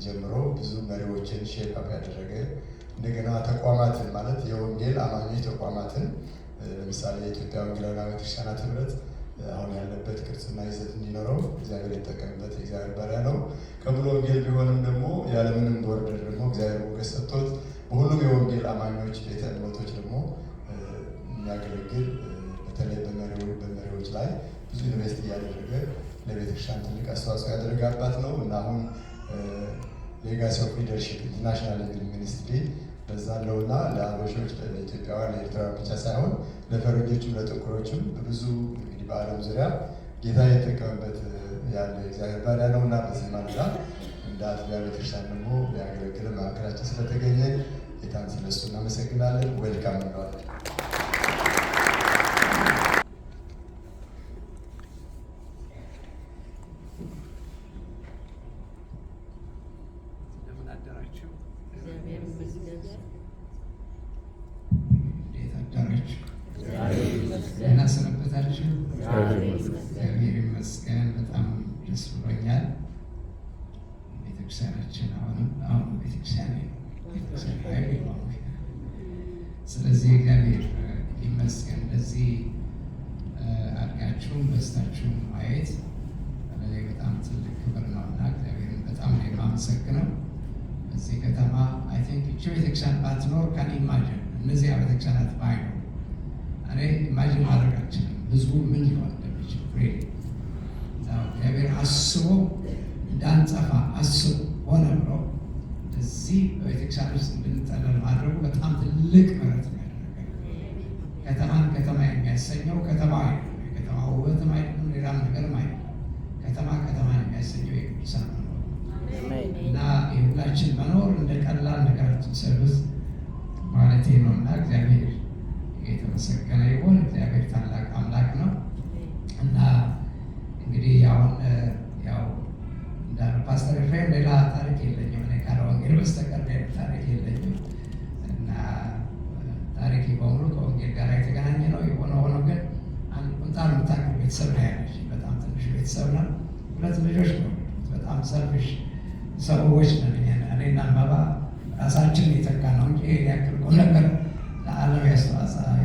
ጀምሮ ብዙ መሪዎችን shape up ያደረገ፣ እንደገና ተቋማትን፣ ማለት የወንጌል አማኞች ተቋማትን፣ ለምሳሌ የኢትዮጵያ ወንጌላውያን አብያተ ክርስቲያናት ህብረት አሁን ያለበት ቅርጽና ይዘት እንዲኖረው እግዚአብሔር የተጠቀምበት የእግዚአብሔር ባሪያ ነው። ከሙሉ ወንጌል ቢሆንም ደግሞ ያለምንም border ደግሞ እግዚአብሔር ሞገስ ሰጥቶት በሁሉም የወንጌል አማኞች ቤተ እምነቶች ደግሞ የሚያገለግል፣ በተለይ በመሪዎች ላይ ብዙ invest እያደረገ ለቤተክርስቲያን ትልቅ አስተዋጽኦ ያደረገ አባት ነው እና አሁን Legacy of Leadership International የሚል ministry በዛ አለውና ለአበሾች፣ ለኢትዮጵያውያን፣ ለኤርትራውያን ብቻ ሳይሆን ለፈረንጆችም ለጥቁሮችም በብዙ እንግዲህ በዓለም ዙሪያ ጌታ የተጠቀመበት ያለ እግዚአብሔር ባሪያ ነው እና በዚህ ማለዳ እንደ አጥቢያ ቤተክርስቲያን ደግሞ ሊያገለግል መካከላችን ስለተገኘ ጌታን ስለሱ እናመሰግናለን። Welcome እንለዋለን። እንደምን አደራችሁ? እግዚአብሔር ይመስገን። እንዴት አደራችሁ? እግዚአብሔር ይመስገን። ደህና ሰነበታችሁ? እግዚአብሔር ይመስገን። እግዚአብሔር ይመስገን። በጣም ደስ ብሎኛል። ቤተክርስቲያናችን አሁንም አሁን ቤተክርስቲያን ነው። ቤተክርስቲያን ኃይል ነው። ስለዚህ እግዚአብሔር ይመስገን። እንደዚህ አድጋችሁም በስታችሁም ማየት ለእኔ በጣም ትልቅ ክብር ነው እና እግዚአብሔርን በጣም ነው የማመሰግነው። እዚህ ከተማ I think እቺ ቤተክርስቲያን ባትኖር፣ can imagine፣ እነዚህ ቤተክርስቲያናት ባይኖሩ እኔ imagine ማድረግ አልችልም፣ ህዝቡ ምን ሊሆን እንደሚችል። Really እግዚአብሔር አስቦ፣ እንዳንጠፋ አስቦ፣ ሆነ ብሎ እዚህ በቤተክርስቲያን ውስጥ እንድንጠለል ማድረጉ በጣም ትልቅ ምሕረት ነው ያደረገ። ከተማን ከተማ የሚያሰኘው ከተማ አይደለም፣ የከተማ ውበትም አይደለም፣ ሌላም ነገርም አይደለም። ከተማ ከተማን የሚያሰኘው የቅዱሳን መኖር ነው። እና የሁላችን መኖር እንደ ቀላል ነገር አትውሰዱት ማለቴ ነው። እና እግዚአብሔር የተመሰገነ ይሁን። እግዚአብሔር ታላቅ አምላክ ነው። እና እንግዲህ አሁን ያው እንዳለ ፓስተር ኤፍሬም ሌላ ታሪክ የለኝም፣ እኔ ካለ ወንጌል በስተቀር ሌላ ታሪክ የለኝም። እና ታሪኬ በሙሉ ከወንጌል ጋር የተገናኘ ነው። የሆነ ሆኖ ግን አንድ ቁንጣን የምታክል ቤተሰብ ነው ያለች። በጣም ትንሽ ቤተሰብ ነው። ሁለት ልጆች ነው። በጣም selfish ሰዎች ነን። እኔና አባባ ራሳችንን የተካ ነው እንጂ ይሄን ያክል ቁም ነገር ለዓለም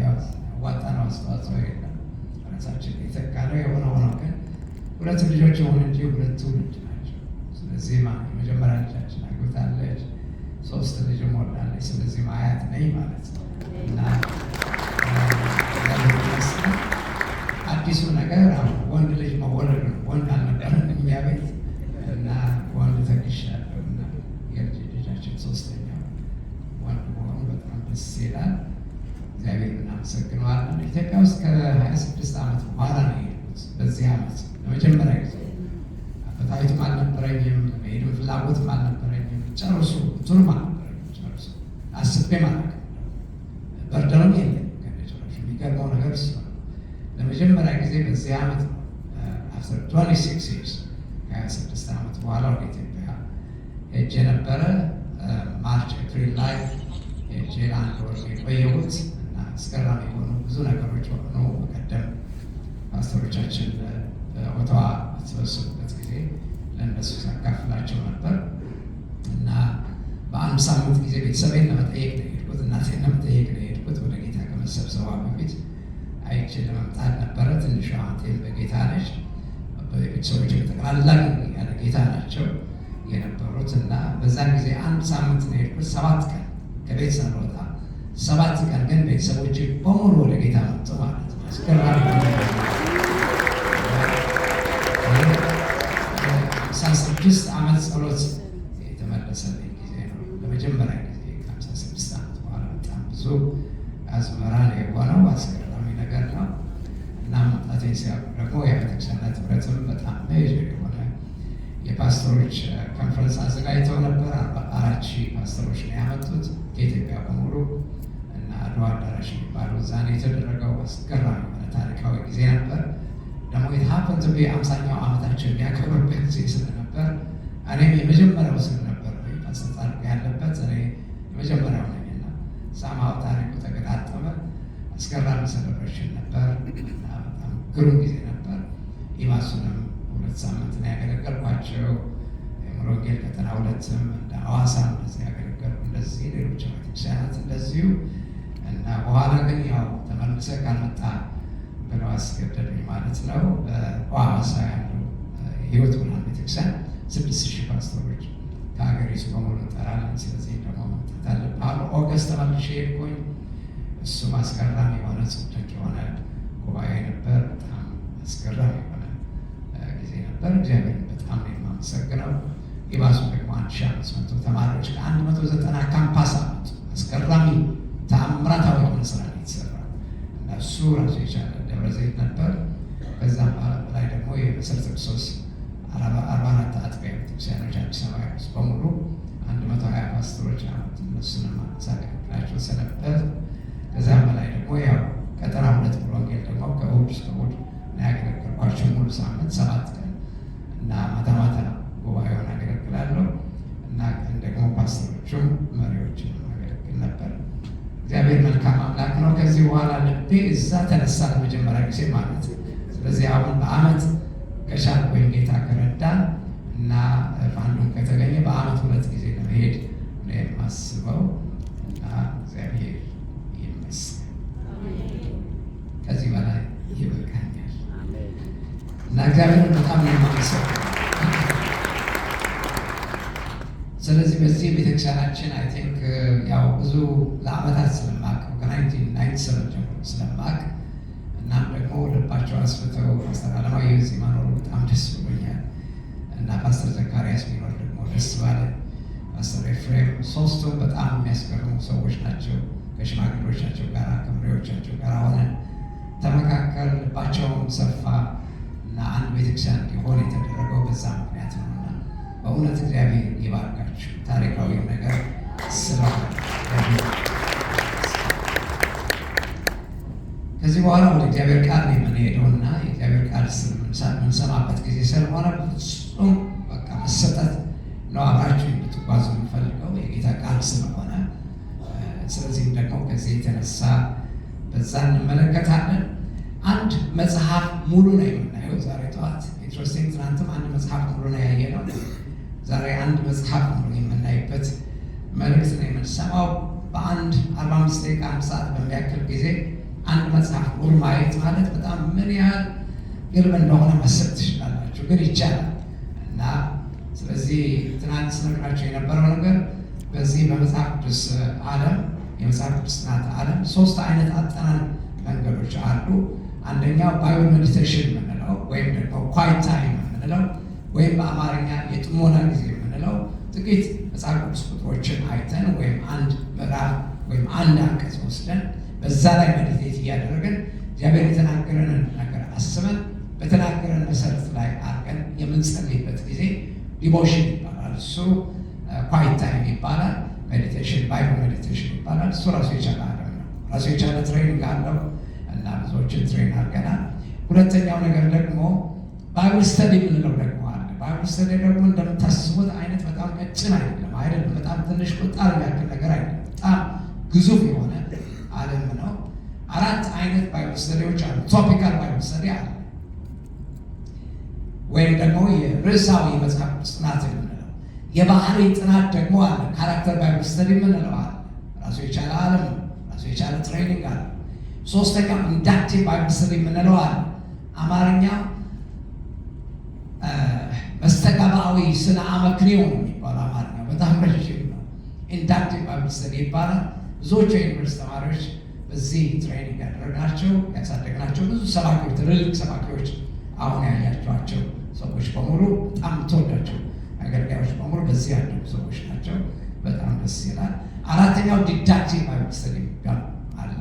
ያዋጣ ነው አስተዋጽኦ የለም። ራሳችን የተካ ነው። የሆነ ሆኖ ግን ሁለት ልጆች የሆኑ እንጂ ሁለት ትውልድ ናቸው። ስለዚህ የመጀመሪያ ልጃችን አግብታለች፣ ሶስት ልጅ ሞላለች። ስለዚህ አያት ነኝ ማለት ነው። እና እግዚአብሔር ይመስገን። አዲሱ ነገር አሁን ወንድ ልጅ መወለዱ ነው። ወንድ አልነበረንም እኛ ቤት እና ወንድ ተክሻለሁ እና የልጅ ልጃችን ሶስተኛው ወንድ መሆኑ በጣም ደስ ይላል። እግዚአብሔር እናመሰግነዋለን። ኢትዮጵያ ውስጥ ከ26 ዓመት በኋላ ነው የሄድኩት። በዚህ ዓመት ለመጀመሪያ ጊዜ appetite ኡም አልነበረኝም፣ ለመሄድም ፍላጎትም አልነበረኝም። ጨርሶ እንትኑም አልነበረኝም፣ ጨርሶ አስቤም አላውቅም። Burden ኡም የለኝም ከነጭራሹ። የሚገርመው ነገር እሱ ነው። ለመጀመሪያ ጊዜ በዚህ ዓመት ነው፣ after 26 years፣ ከ26 ዓመት በኋላ ወደ ኢትዮጵያ ሄጄ ነበረ። March April ላይ ሄጄ ለአንድ ወር የቆየሁት እና አስገራሚ የሆኑ ብዙ ነገሮች ሆኑ። በቀደም ፓስተሮቻችን በኦታዋ በተሰበሰቡበት ጊዜ ለእነሱ ሳካፍላቸው ነበር። እና በአንድ ሳምንት ጊዜ ቤተሰቤን ለመጠየቅ ነው የሄድኩት፣ እናቴን ለመጠየቅ ነው የሄድኩት። ወደ ጌታ ከመሰብሰቧ በፊት አይቼ ለመምጣት ነበረ። ትንሿ እህቴም በጌታ ነች። ቤተሰቦች በጠቅላላ ያለ ጌታ ናቸው የነበሩት። እና በዛን ጊዜ አንድ ሳምንት ነው የሄድኩት። 7 ቀን ከቤት ሳልወጣ፣ 7 ቀን ግን ቤተሰቦች በሙሉ ወደ ጌታ መጡ ማለት ነው። አስገራሚ። 56 ዓመት ጸሎት የተመለሰልኝ ጊዜ ነው። ለመጀመሪያ ጊዜ ከ56 ዓመት በኋላ በጣም ብዙ አዝመራ ነው የሆነው። አስገራሚ ነገር ነው። እና መምጣቴን ሲያውቁ ደግሞ የቤተክርስቲያናት ህብረትም በጣም major የሆነ የፓስተሮች ኮንፈረንስ አዘጋጅተው ነበር። 4,000 ፓስተሮች ነው ያመጡት ከኢትዮጵያ በሙሉ። እና አድዋ አዳራሽ የሚባለው እዛ ነው የተደረገው። አስገራሚ የሆነ ታሪካዊ ጊዜ ነበር። ደግሞ it happened to be 50ኛው ዓመታቸው የሚያከብሩበት ጊዜ ስለነበር እኔም የመጀመሪያው ስለነበር ፓስተር ጻድቁ ያለበት እኔ የመጀመሪያው ነኝ እና somehow ታሪኩ ተገጣጠመ። አስገራሚ celebration ነበር እና በጣም ግሩም ጊዜ ነበር። ኢማሱንም 2 ሳምንት ነው ያገለገልኳቸው። የሙሉ ሙሉ ወንጌል ቀጠና 2ም እንደ ሐዋሳ እንደዚህ ያገለገልኩ፣ እንደዚህ ሌሎች ቤተክርስቲያናት እንደዚሁ። እና በኋላ ግን ያው ተመልሰህ ካልመጣ ብለው አስገደዱኝ ማለት ነው። በሐዋሳ ያለው የህይወት ብርሃን ቤተክርስቲያን 6000 ፓስተሮች ከሀገሪቱ በሙሉ እንጠራለን። ስለዚህ ደግሞ መምጣት አለብህ አሉ። August ተመልሼ ሄድኩኝ። እሱም አስገራሚ የሆነ ጽድቅ የሆነ ጉባኤ ነበር። በጣም አስገራሚ የሆነ ጊዜ ነበር። እግዚአብሔርን በጣም ነው የማመሰግነው። ይባሱ ደግሞ 1500 ተማሪዎች ከ190 ካምፓስ አመጡ። አስገራሚ ተአምራታዊ የሆነ ስራ ነው የተሰራው እና እሱ ራሱ የቻለ ደብረ ዘይት ነበር። ከዛም በላይ ደግሞ የመሰረተ ክርስቶስ 44 አጥቢያ ቤተክርስቲያኖች አዲስ አበባ ውስጥ በሙሉ 120 ፓስተሮች አመጡ። እነሱንም ሳገለግላቸው ሰነበት። ከዛም በላይ ደግሞ ያው ቀጠና 2 ሙሉ ወንጌል ደግሞ ከእሑድ እስከ እሑድ ነው ያገለገልኳቸው፣ ሙሉ ሳምንት 7 ቀን። እና ማታ ማታ ጉባኤውን አገለግላለሁ እና ቀን ደግሞ ፓስተሮቹም መሪዎችንም አገለግል ነበር። እግዚአብሔር መልካም አምላክ ነው። ከዚህ በኋላ ልቤ እዛ ተነሳ ለመጀመሪያ ጊዜ ማለት ነው። ስለዚህ አሁን በአመት ከቻልኩ ወይም ጌታ ከረዳን እና ፋንዱን ከተገኘ በአመት ሁለት ጊዜ ለመሄድ ነው የማስበው እና እግዚአብሔር ይመስገን። ከዚህ በላይ ይበቃኛል እና እግዚአብሔርን በጣም ነው የማመሰግነው። ስለዚህ በዚህ ቤተክርስቲያናችን I think ያው ብዙ ለአመታት ስለማቅ፣ ከ1997 ጀምሮ ስለማቅ፣ እናም ደግሞ ልባቸው አስፍተው ፓስተር አለማየሁ እዚህ መኖሩ በጣም ደስ ብሎኛል እና ፓስተር ዘካርያስ ቢኖር ደግሞ ደስ ባለ፣ ፓስተር ኤፍሬም፣ ሶስቱም በጣም የሚያስገርሙ ሰዎች ናቸው። ከሽማግሌዎቻቸው ጋር ከመሪዎቻቸው ጋር ሆነን ተመካከል፣ ልባቸውም ሰፋ እና አንድ ቤተክርስቲያን እንዲሆን የተደረገው በዛ ምክንያት ነው እና በእውነት እግዚአብሔር ይባርካችሁ። ታሪካዊ ነገር ስለሆነ እግዚአብሔር። ከዚህ በኋላ ወደ እግዚአብሔር ቃል ነው የምንሄደውና የእግዚአብሔር ቃል የምንሰማበት ጊዜ ስለሆነ ፍጹም በቃ መሰጠት ነው አብራችሁ እንድትጓዙ የምፈልገው የጌታ ቃል ስለሆነ። ስለዚህም ደግሞ ከዚህ የተነሳ በዛ እንመለከታለን። አንድ መጽሐፍ ሙሉ ነው የምናየው ዛሬ ጠዋት። Interesting፣ ትናንትም አንድ መጽሐፍ ሙሉ ነው ያየነው። ዛሬ አንድ መጽሐፍ ሙሉ የምናይበት መልእክት ነው የምንሰማው። በአንድ 45 ደቂቃ 1 ሰዓት በሚያክል ጊዜ አንድ መጽሐፍ ሙሉ ማየት ማለት በጣም ምን ያህል ግልብ እንደሆነ ማሰብ ትችላላችሁ፣ ግን ይቻላል። እና ስለዚህ ትናንት ስነግራቸው የነበረው ነገር በዚህ በመጽሐፍ ቅዱስ ዓለም፣ የመጽሐፍ ቅዱስ ጥናት ዓለም ሶስት አይነት አጠናን መንገዶች አሉ። አንደኛው Bible meditation የምንለው ወይም ደግሞ quiet time የምንለው ወይም በአማርኛ የጥሞና ጊዜ የምንለው፣ ጥቂት መጽሐፍ ቅዱስ ቁጥሮችን አይተን ወይም አንድ ምዕራፍ ወይም አንድ አንቀጽ ወስደን በዛ ላይ meditate እያደረግን እግዚአብሔር የተናገረንን ነገር አስበን በተናገረን መሰረት ላይ አድርገን የምንጸልይበት ጊዜ devotion ይባላል። እሱ quiet time ይባላል። Meditation፣ Bible meditation ይባላል። እሱ ራሱ የቻለ ዓለም ነው። ራሱ የቻለ training አለው እና ብዙዎችን train አድርገናል። ሁለተኛው ነገር ደግሞ Bible study የምንለው ደግሞ አለ። Bible study ደግሞ እንደምታስቡት አይነት በጣም ቀጭን አይደለም አይደለም። በጣም ትንሽ ቁጣር የሚያክል ነገር አይደለም። በጣም ግዙፍ የሆነ ዓለም ነው። አራት አይነት Bible study ዎች አሉ። Topical Bible study አለ ወይም ደግሞ የርዕሳዊ መጽሐፍ ቅዱስ ጥናት የምንለው፣ የባህሪ ጥናት ደግሞ አለ። Character Bible study የምንለው አለ። ራሱ የቻለ ዓለም ነው። ራሱ የቻለ training አለ። ሶስተኛው inductive Bible study የምንለው አለ። አማርኛ መስተጋብአዊ ስነ አመክንዮ ነው የሚባለው። አማርኛው በጣም ረዥም ነው። Inductive Bible study ይባላል። ብዙዎቹ የዩኒቨርሲቲ ተማሪዎች በዚህ training ያደረግናቸው ያሳደግናቸው ብዙ ሰባኪዎች፣ ትልልቅ ሰባኪዎች፣ አሁን ያያቸዋቸው ሰዎች በሙሉ፣ በጣም የምትወዳቸው አገልጋዮች በሙሉ በዚህ ያደጉ ሰዎች ናቸው። በጣም ደስ ይላል። አራተኛው deductive Bible study የሚባል አለ።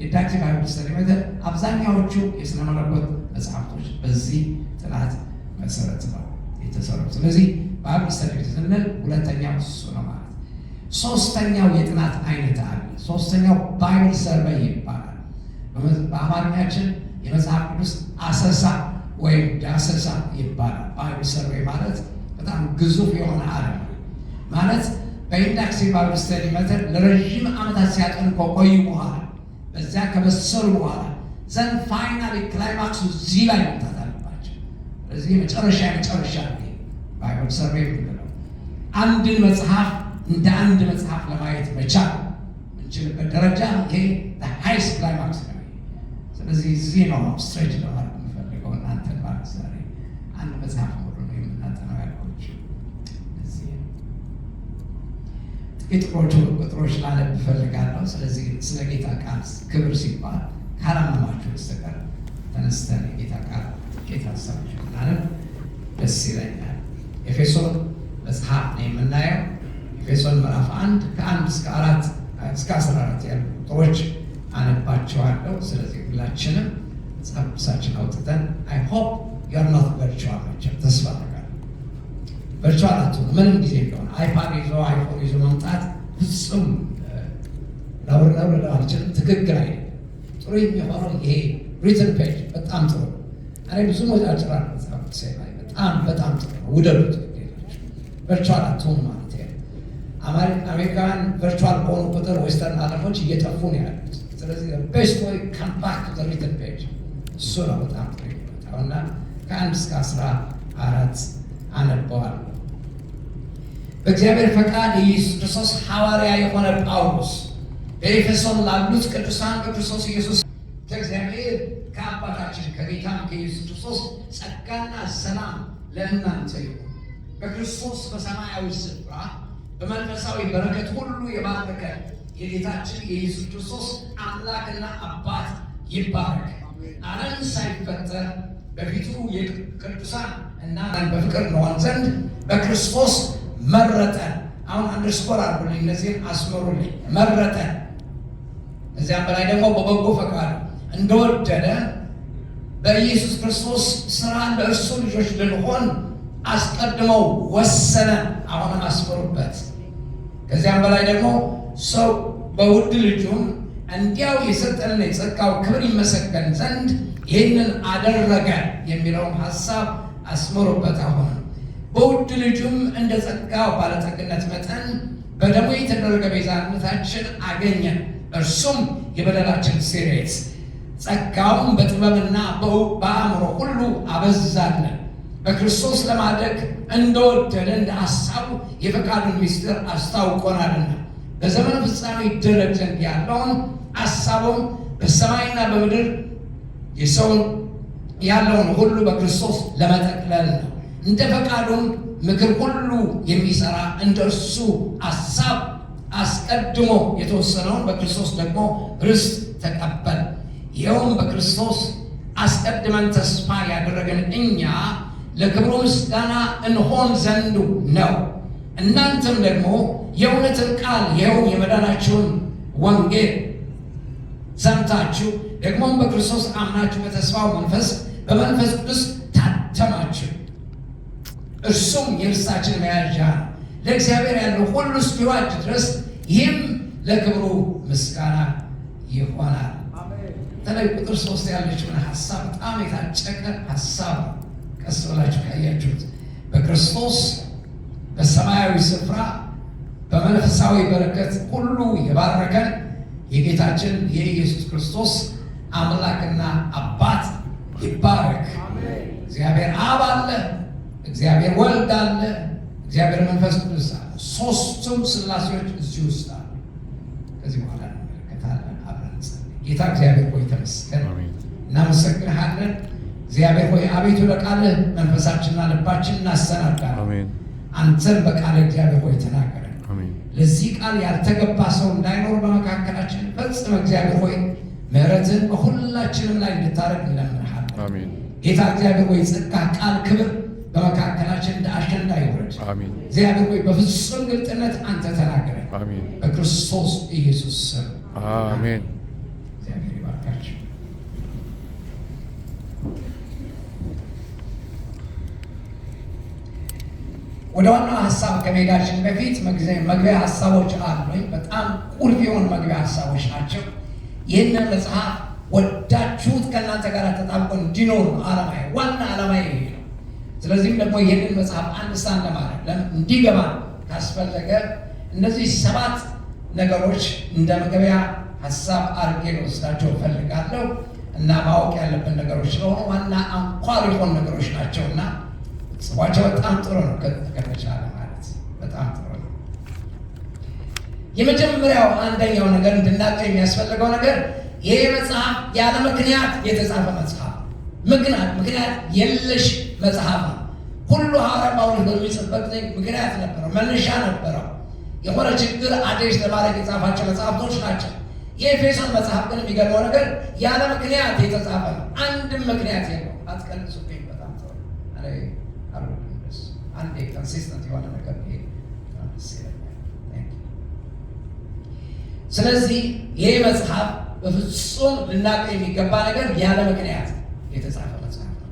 Deductive Bible study ማለት አብዛኛዎቹ የስነ መለኮት መጽሐፍቶች በዚህ ጥናት መሰረት ነው የተሰሩት። ስለዚህ Bible study ስንል ሁለተኛው እሱ ነው ማለት። ሶስተኛው የጥናት አይነት አለ። ሶስተኛው Bible survey ይባላል። በአማርኛችን የመጽሐፍ ቅዱስ አሰሳ ወይም ዳሰሳ ይባላል። Bible survey ማለት በጣም ግዙፍ የሆነ ዓለም ነው። ማለት በ inductive Bible study method ለረዥም ዓመታት ሲያጠኑ ከቆዩ በኋላ፣ በዚያ ከበሰሉ በኋላ then finally climax ኡ እዚህ ላይ መምጣት አለባቸው። ስለዚህ የመጨረሻ የመጨረሻ Bible survey የምንለው አንድን መጽሐፍ እንደ አንድ መጽሐፍ ለማየት መቻል የምንችልበት ደረጃ ይሄ highest climax ነው። ስለዚህ እዚህ ነው stretch ለማድረግ የምፈልገው እናንተን ማለት ዛሬ አንድ መጽሐፍ ሙሉ ነው የምናጠናው ያልኳችሁ። እዚህ ነው። ጥቂት ቁጥሮች ላነብ እፈልጋለሁ። ስለዚህ ስለ ጌታ ቃል ክብር ሲባል ካላመማችሁ በስተቀር ተነስተን የጌታ ቃል ጥቂት ሀሳቦች ብናነብ ደስ ይለኛል። ኤፌሶን መጽሐፍ ነው የምናየው። ኤፌሶን ምዕራፍ 1 ከ1 እስከ 4 እስከ 14 ያሉ ቁጥሮች አነባቸዋለሁ። ስለዚህ ሁላችንም መጽሐፍ ቅዱሳችን አውጥተን፣ I hope you're not virtual፣ መቼም ተስፋ አደርጋለሁ virtual አትሁኑ። ምንም ጊዜ ቢሆን iPad ይዞ iPhone ይዞ መምጣት ፍጹም ነውር ነው ልለው አልችልም። ትክክል አይደለም። ጥሩ የሚሆነው ይሄ written page በጣም ጥሩ ነው። እኔ ብዙ ሞጫጭራለሁ መጽሐፍ ቅዱሴ ላይ፣ በጣም በጣም ጥሩ ነው። ውደዱት። Virtual አትሁኑ ማለት ነው። አሜሪካውያን virtual በሆኑ ቁጥር western ዓለሞች እየጠፉ ነው ያሉት። ስለዚህ best way, come back to written page፣ እሱ ነው በጣም ጥሩ የሚመጣው እና ከ1 እስከ 14 አነበዋለሁ። በእግዚአብሔር ፈቃድ የኢየሱስ ክርስቶስ ሐዋርያ የሆነ ጳውሎስ በኤፌሶን ላሉት ቅዱሳን በክርስቶስ ኢየሱስ፣ ከእግዚአብሔር ከአባታችን ከጌታም ከኢየሱስ ክርስቶስ ጸጋና ሰላም ለእናንተ ይሁን። በክርስቶስ በሰማያዊ ስፍራ በመንፈሳዊ በረከት ሁሉ የባረከን የጌታችን የኢየሱስ ክርስቶስ አምላክና አባት ይባረክ። ዓለም ሳይፈጠር በፊቱ የቅዱሳን እና በፍቅር እንሆን ዘንድ በክርስቶስ መረጠን። አሁን underscore አድርጉልኝ፣ እነዚህን አስምሩልኝ። መረጠን። እዚያም በላይ ደግሞ በበጎ ፈቃዱ እንደወደደ በኢየሱስ ክርስቶስ ስራ ለእርሱ ልጆች ልንሆን አስቀድመው ወሰነ። አሁንም አስምሩበት። ከዚያም በላይ ደግሞ ሰው በውድ ልጁም እንዲያው የሰጠንን የጸጋው ክብር ይመሰገን ዘንድ ይህንን አደረገ የሚለውን ሀሳብ አስምሩበት። አሁንም በውድ ልጁም እንደ ጸጋው ባለጠግነት መጠን በደሙ የተደረገ ቤዛነታችን አገኘን። እርሱም የበደላችን ስርየት፣ ጸጋውን በጥበብና በአእምሮ ሁሉ አበዛልን። በክርስቶስ ለማደግ እንደወደደ እንደ ሐሳቡ የፈቃዱን ምስጢር አስታውቆናልና በዘመኑ ፍጻሜ ይደረግ ዘንድ ያለውን ሐሳቡም በሰማይና በምድር የሰውን ያለውን ሁሉ በክርስቶስ ለመጠቅለል ነው። እንደ ፈቃዱም ምክር ሁሉ የሚሰራ እንደ እርሱ ሐሳብ አስቀድሞ የተወሰነውን በክርስቶስ ደግሞ ርስት ተቀበል። ይኸውም በክርስቶስ አስቀድመን ተስፋ ያደረገን እኛ ለክብሩ ምስጋና እንሆን ዘንድ ነው። እናንተም ደግሞ የእውነትን ቃል ይኸውም የመዳናችሁን ወንጌል ሰምታችሁ ደግሞም በክርስቶስ አምናችሁ በተስፋው መንፈስ በመንፈስ ቅዱስ ታተማችሁ። እርሱም የርስታችን መያዣ ነው፣ ለእግዚአብሔር ያለው ሁሉ እስኪዋጅ ድረስ፣ ይህም ለክብሩ ምስጋና ይሆናል። በተለይ ቁጥር 3 ያለችውን ሀሳብ በጣም የታጨቀ ሀሳብ ነው። ቀስ ብላችሁ ካያችሁት በክርስቶስ በሰማያዊ ስፍራ በመንፈሳዊ በረከት ሁሉ የባረከን የጌታችን የኢየሱስ ክርስቶስ አምላክና አባት ይባረክ። እግዚአብሔር አብ አለ፣ እግዚአብሔር ወልድ አለ፣ እግዚአብሔር መንፈስ ቅዱስ አለ። ሶስቱም ስላሴዎች እዚህ ውስጥ አሉ። ከዚህ በኋላ እንመለከታለን። አብረን እንጸልይ። ጌታ እግዚአብሔር ሆይ ተመስገን፣ እናመሰግንሃለን። እግዚአብሔር ሆይ አቤቱ ለቃልህ መንፈሳችንና ልባችን እናሰናዳለን። አንተም በቃልህ እግዚአብሔር ሆይ ተናገረን። ለዚህ ቃል ያልተገባ ሰው እንዳይኖር በመካከላችን ፈጽመ እግዚአብሔር ሆይ ምሕረትን በሁላችንም ላይ እንድታደርግ እንለምንሃለን። ጌታ እግዚአብሔር ሆይ ጸጋ ቃል ክብር በመካከላችን እንደ አሸንዳ ይውረድ። እግዚአብሔር ሆይ በፍጹም ግልጥነት አንተ ተናገረን። በክርስቶስ ኢየሱስ ስም አሜን። እግዚአብሔር ይባርካችሁ። ወደ ዋናው ሀሳብ ከመሄዳችን በፊት መግቢያ ሀሳቦች አሉኝ። በጣም ቁልፍ የሆኑ መግቢያ ሀሳቦች ናቸው። ይህንን መጽሐፍ ወዳችሁት ከእናንተ ጋር ተጣብቆ እንዲኖር ነው ዓላማዬ፣ ዋና ዓላማዬ ይሄ ነው። ስለዚህም ደግሞ ይህንን መጽሐፍ understand ለማድረግ እንዲገባ ካስፈለገ እነዚህ ሰባት ነገሮች እንደ መግቢያ ሀሳብ አድርጌ ልወስዳቸው እፈልጋለሁ እና ማወቅ ያለብን ነገሮች ስለሆኑ ዋና አንኳር የሆኑ ነገሮች ናቸው እና ጽፏቸው በጣም ጥሩ ነው ከተቻለ ማለት በጣም በጣም ጥሩ ነው። የመጀመሪያው አንደኛው ነገር እንድናውቀው የሚያስፈልገው ነገር ይህ መጽሐፍ ያለ ምክንያት የተጻፈ መጽሐፍ፣ ምክንያት የለሽ መጽሐፍ ነው። ሁሉ ሐዋርያ ጳውሎስ በሚጽፍበት ጊዜ ምክንያት ነበረው፣ መነሻ ነበረው። የሆነ ችግር address ለማድረግ የጻፋቸው መጽሐፍቶች ናቸው። የኤፌሶን መጽሐፍ ግን የሚገርመው ነገር ያለ ምክንያት የተጻፈ ነው። አንድም ምክንያት የለውም። አትቀንሱብኝ። በጣም ጥሩ። እኔ አልወድም እንደሱ። አንዴ consistent የሆነ ነገር ይሄ በጣም ደስ ይለኛል። Thank you። ስለዚህ ይህ መጽሐፍ በፍጹም ልናውቀው የሚገባ ነገር ያለ ምክንያት የተጻፈ መጽሐፍ ነው።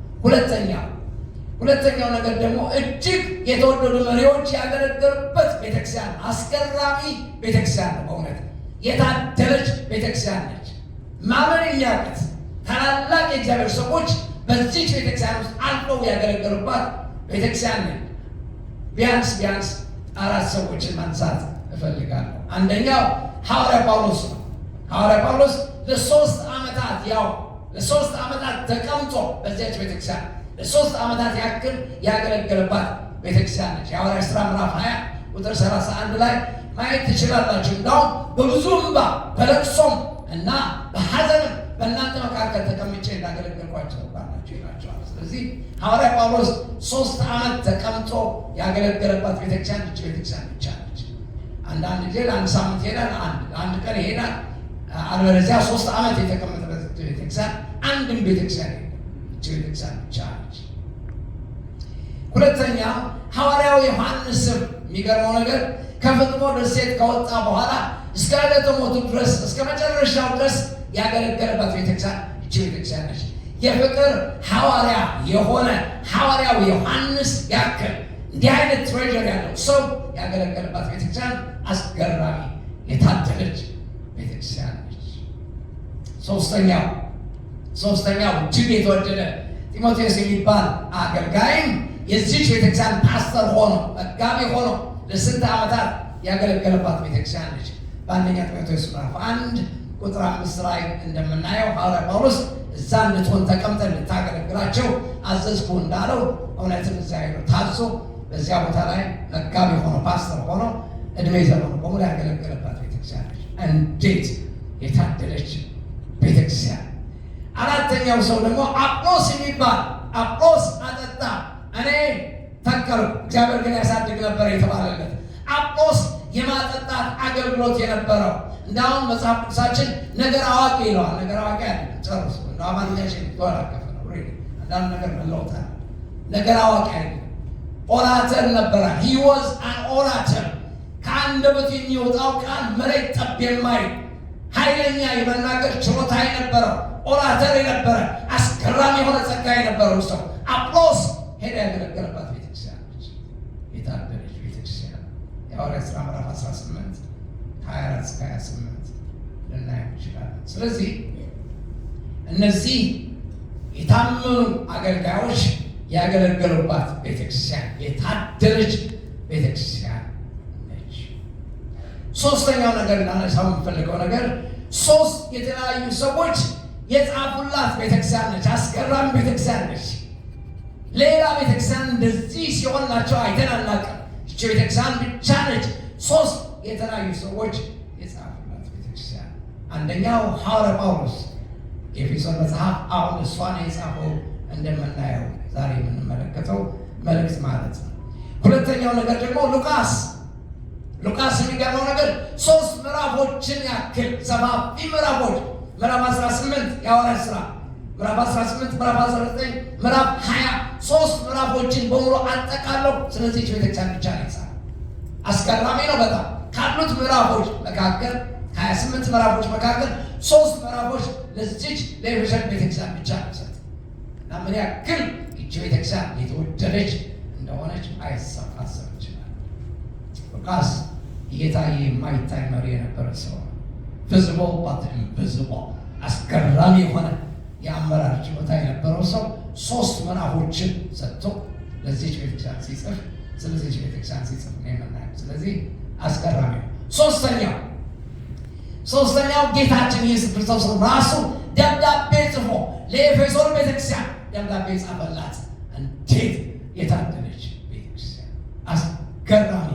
ሁለተኛው ነገር ደግሞ እጅግ የተወደዱ መሪዎች ያገለገሉበት ቤተክርስቲያን፣ አስገራሚ ቤተክርስቲያን ነው። በእውነት የታደለች ቤተክርስቲያን ነች። ማመን የሚያቅት ታላላቅ የእግዚአብሔር ሰዎች በዚች ቤተክርስቲያን ውስጥ አልፈው ያገለገሉባት ቤተክርስቲያን ነች። ቢያንስ ቢያንስ አራት ሰዎችን ማንሳት እፈልጋለሁ። አንደኛው ሐዋርያ ጳውሎስ ነው። ሐዋርያ ጳውሎስ ለ3 ዓመታት ያው ለ3 ዓመታት ተቀምጦ በዚያች ቤተክርስቲያን ለ3 ዓመታት ያክል ያገለገለባት ቤተክርስቲያን ነች። የሐዋርያት ሥራ ምዕራፍ 20 ቁጥር 31 ላይ ማየት ትችላላችሁ። እንዳውም በብዙ እንባ በለቅሶም እና በሐዘንም በእናንተ መካከል ተቀምጬ እንዳገለገልኳቸው ታውቃላችሁ ይላቸዋል። ስለዚህ ሐዋርያ ጳውሎስ 3 ዓመት ተቀምጦ ያገለገለባት ቤተክርስቲያን ይህች ቤተክርስቲያን ብቻ ነች። አንዳንድ ጊዜ ለአንድ ሳምንት ይሄዳል፣ አንድ ቀን ይሄዳል። አለበለዚያ 3 ዓመት የተቀመጠበት ቤተክርስቲያን አንድም ቤተክርስቲያን የለም። ይህች ቤተክርስቲያን ብቻ ነች። ሁለተኛ ሐዋርያው ዮሐንስም የሚገርመው ነገር ከፍጥሞ ደሴት ከወጣ በኋላ እስከ ዕለተ ሞቱ ድረስ፣ እስከ መጨረሻው ድረስ ያገለገለባት ቤተክርስቲያን ይህች ቤተክርስቲያን ነች። የፍቅር ሐዋርያ የሆነ ሐዋርያው ዮሐንስ ያክል እንዲህ አይነት treasure ያለው ሰው ያገለገለባት ቤተክርስቲያን አስገራሚ የታደለች ቤተክርስቲያን ነች። ሶስተኛው እጅግ የተወደደ ጢሞቴዎስ የሚባል አገልጋይም የዚች ቤተክርስቲያን ፓስተር ሆኖ፣ መጋቢ ሆኖ ለስንት ዓመታት ያገለገለባት ቤተክርስቲያን ነች። በአንደኛ ጢሞቴዎስ ምዕራፍ 1 ቁጥር 5 ላይ እንደምናየው ሐዋርያ ጳውሎስ እዛ እንድትሆን ተቀምጠህ እንድታገለግላቸው አዘዝኩ እንዳለው እውነትም እዚያ ሄዶ ታዞ በዚያ ቦታ ላይ መጋቢ ሆኖ፣ ፓስተር ሆኖ እድሜ ዘመኑ በሙሉ ያገለገለባት ቤተክርስቲያን ነች። እንዴት የታደለች ቤተክርስቲያን! አራተኛው ሰው ደግሞ አጵሎስ የሚባል፣ አጵሎስ አጠጣ፣ እኔ ተከልኩ፣ እግዚአብሔር ግን ያሳድግ ነበር የተባለለት አጵሎስ የማጠጣት አገልግሎት የነበረው፣ እንዳሁን መጽሐፍ ቅዱሳችን ነገር አዋቂ ይለዋል። ነገር አዋቂ አይደለም ጨርሶ። እንደ አማርኛችን የተወላከፈ ነው። አንዳንድ ነገር መለወጥ አለ። ነገር አዋቂ አይደለም። Orator ነበረ። He was an orator። ከአንደበቱ የሚወጣው ቃል መሬት ጠብ የማይል ኃይለኛ የመናገር ችሎታ የነበረው፣ orator የነበረ፣ አስገራሚ የሆነ ጸጋ የነበረው ሰው አጵሎስ ሄደ ያገለገለባት ቤተክርስቲያን ነች። የታደለች ቤተክርስቲያን። የሐዋርያት ሥራ ምዕራፍ 18 24 እስከ 28 ልናየው እንችላለን። ስለዚህ እነዚህ የታመኑ አገልጋዮች ያገለገሉባት ቤተክርስቲያን የታደለች ቤተክርስቲያን ነች። ሶስተኛው ነገር ላነሳው የምፈልገው ነገር ሶስት የተለያዩ ሰዎች የጻፉላት ቤተክርስቲያን ነች። አስገራሚ ቤተክርስቲያን ነች። ሌላ ቤተክርስቲያን እንደዚህ ሲሆንላቸው አይተን አናውቅም። ይቺ ቤተክርስቲያን ብቻ ነች ሶስት የተለያዩ ሰዎች የጻፉላት ቤተክርስቲያን። አንደኛው ሐዋርያ ጳውሎስ የኤፌሶን መጽሐፍ አሁን እሷን የጻፈው እንደምናየው ዛሬ የምንመለከተው መልእክት ማለት ነው። ሁለተኛው ነገር ደግሞ ሉቃስ። ሉቃስ የሚገርመው ነገር ሶስት ምዕራፎችን ያክል ሰፋፊ ምዕራፎች፣ ምዕራፍ 18 የሐዋርያት ሥራ ምዕራፍ 18፣ ምዕራፍ 19፣ ምዕራፍ 20፣ ሶስት ምዕራፎችን በሙሉ አጠቃለው ስለዚህች ቤተክርስቲያን ብቻ ነው የጻፈው። አስገራሚ ነው በጣም። ካሉት ምዕራፎች መካከል፣ 28 ምዕራፎች መካከል ሶስት ምዕራፎች ለዚች ለኤፌሶን ቤተክርስቲያን ብቻ ነው የሰጠው እና ምን ያክል ይቺ ቤተክርስቲያን የተወደደች እንደሆነች ማሰብ ይችላል። ሉቃስ እየታየ የማይታይ መሪ የነበረ ሰው ነው። Visible but invisible፣ አስገራሚ የሆነ የአመራር ችሎታ የነበረው ሰው ሶስት ምዕራፎችን ሰጥቶ ለዚች ቤተክርስቲያን ሲጽፍ፣ ስለዚች ቤተክርስቲያን ሲጽፍ ነው የምናየው። ስለዚህ አስገራሚ ነው። ሶስተኛው ጌታችን ኢየሱስ ክርስቶስ ራሱ ደብዳቤ ጽፎ ለኤፌሶን ቤተክርስቲያን ደብዳቤ ጻፈላት። እንዴት የታደለች ቤተክርስቲያን! አስገራሚ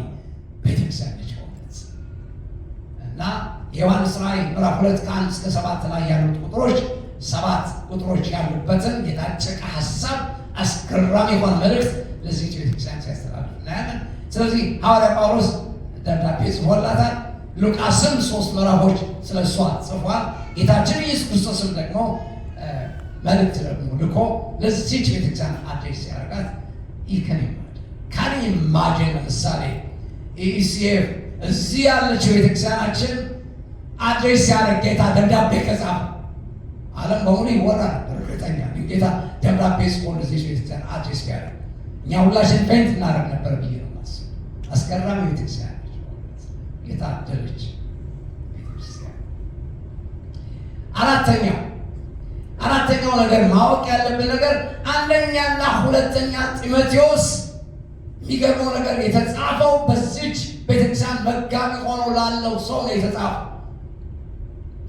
እና የዮሐንስ ራእይ ምዕራፍ 2 ከ1 እስከ 7 ላይ ያሉት ቁጥሮች 7 ቁጥሮች ያሉበትን የታጨቀ ሀሳብ አስገራሚ የሆነ መልእክት ለዚህች ቤተክርስቲያን ሲያስተላልፍ እናያለን። ስለዚህ ሐዋርያ ጳውሎስ ደብዳቤ ጽፎላታል። ሉቃስም 3 ምዕራፎች ስለ እሷ ጽፏል። ጌታችን ኢየሱስ ክርስቶስም ደግሞ መልእክት ደግሞ ልኮ ለዚህች ቤተክርስቲያን address ሲያደርጋት can imagine ለምሳሌ EECF እዚህ ያለችው ቤተክርስቲያናችን address ሲያደርግ ጌታ ደብዳቤ ከጻፈ ዓለም በሙሉ ይወራ ነበር። እርግጠኛ ጌታ ደብዳቤ ጽፎ ለዚህች ቤተክርስቲያን address ቢያደርግ እኛ ሁላችን faint እናደርግ ነበር ብዬ ነው የማስበው። አስገራሚ ቤተክርስቲያን ነች። የታደለች ቤተክርስቲያን። አራተኛው ነገር ማወቅ ያለብን ነገር አንደኛና ሁለተኛ ጢሞቴዎስ የሚገርመው ነገር የተጻፈው በዚች ቤተክርስቲያን መጋቢ ሆኖ ላለው ሰው ነው የተጻፈው።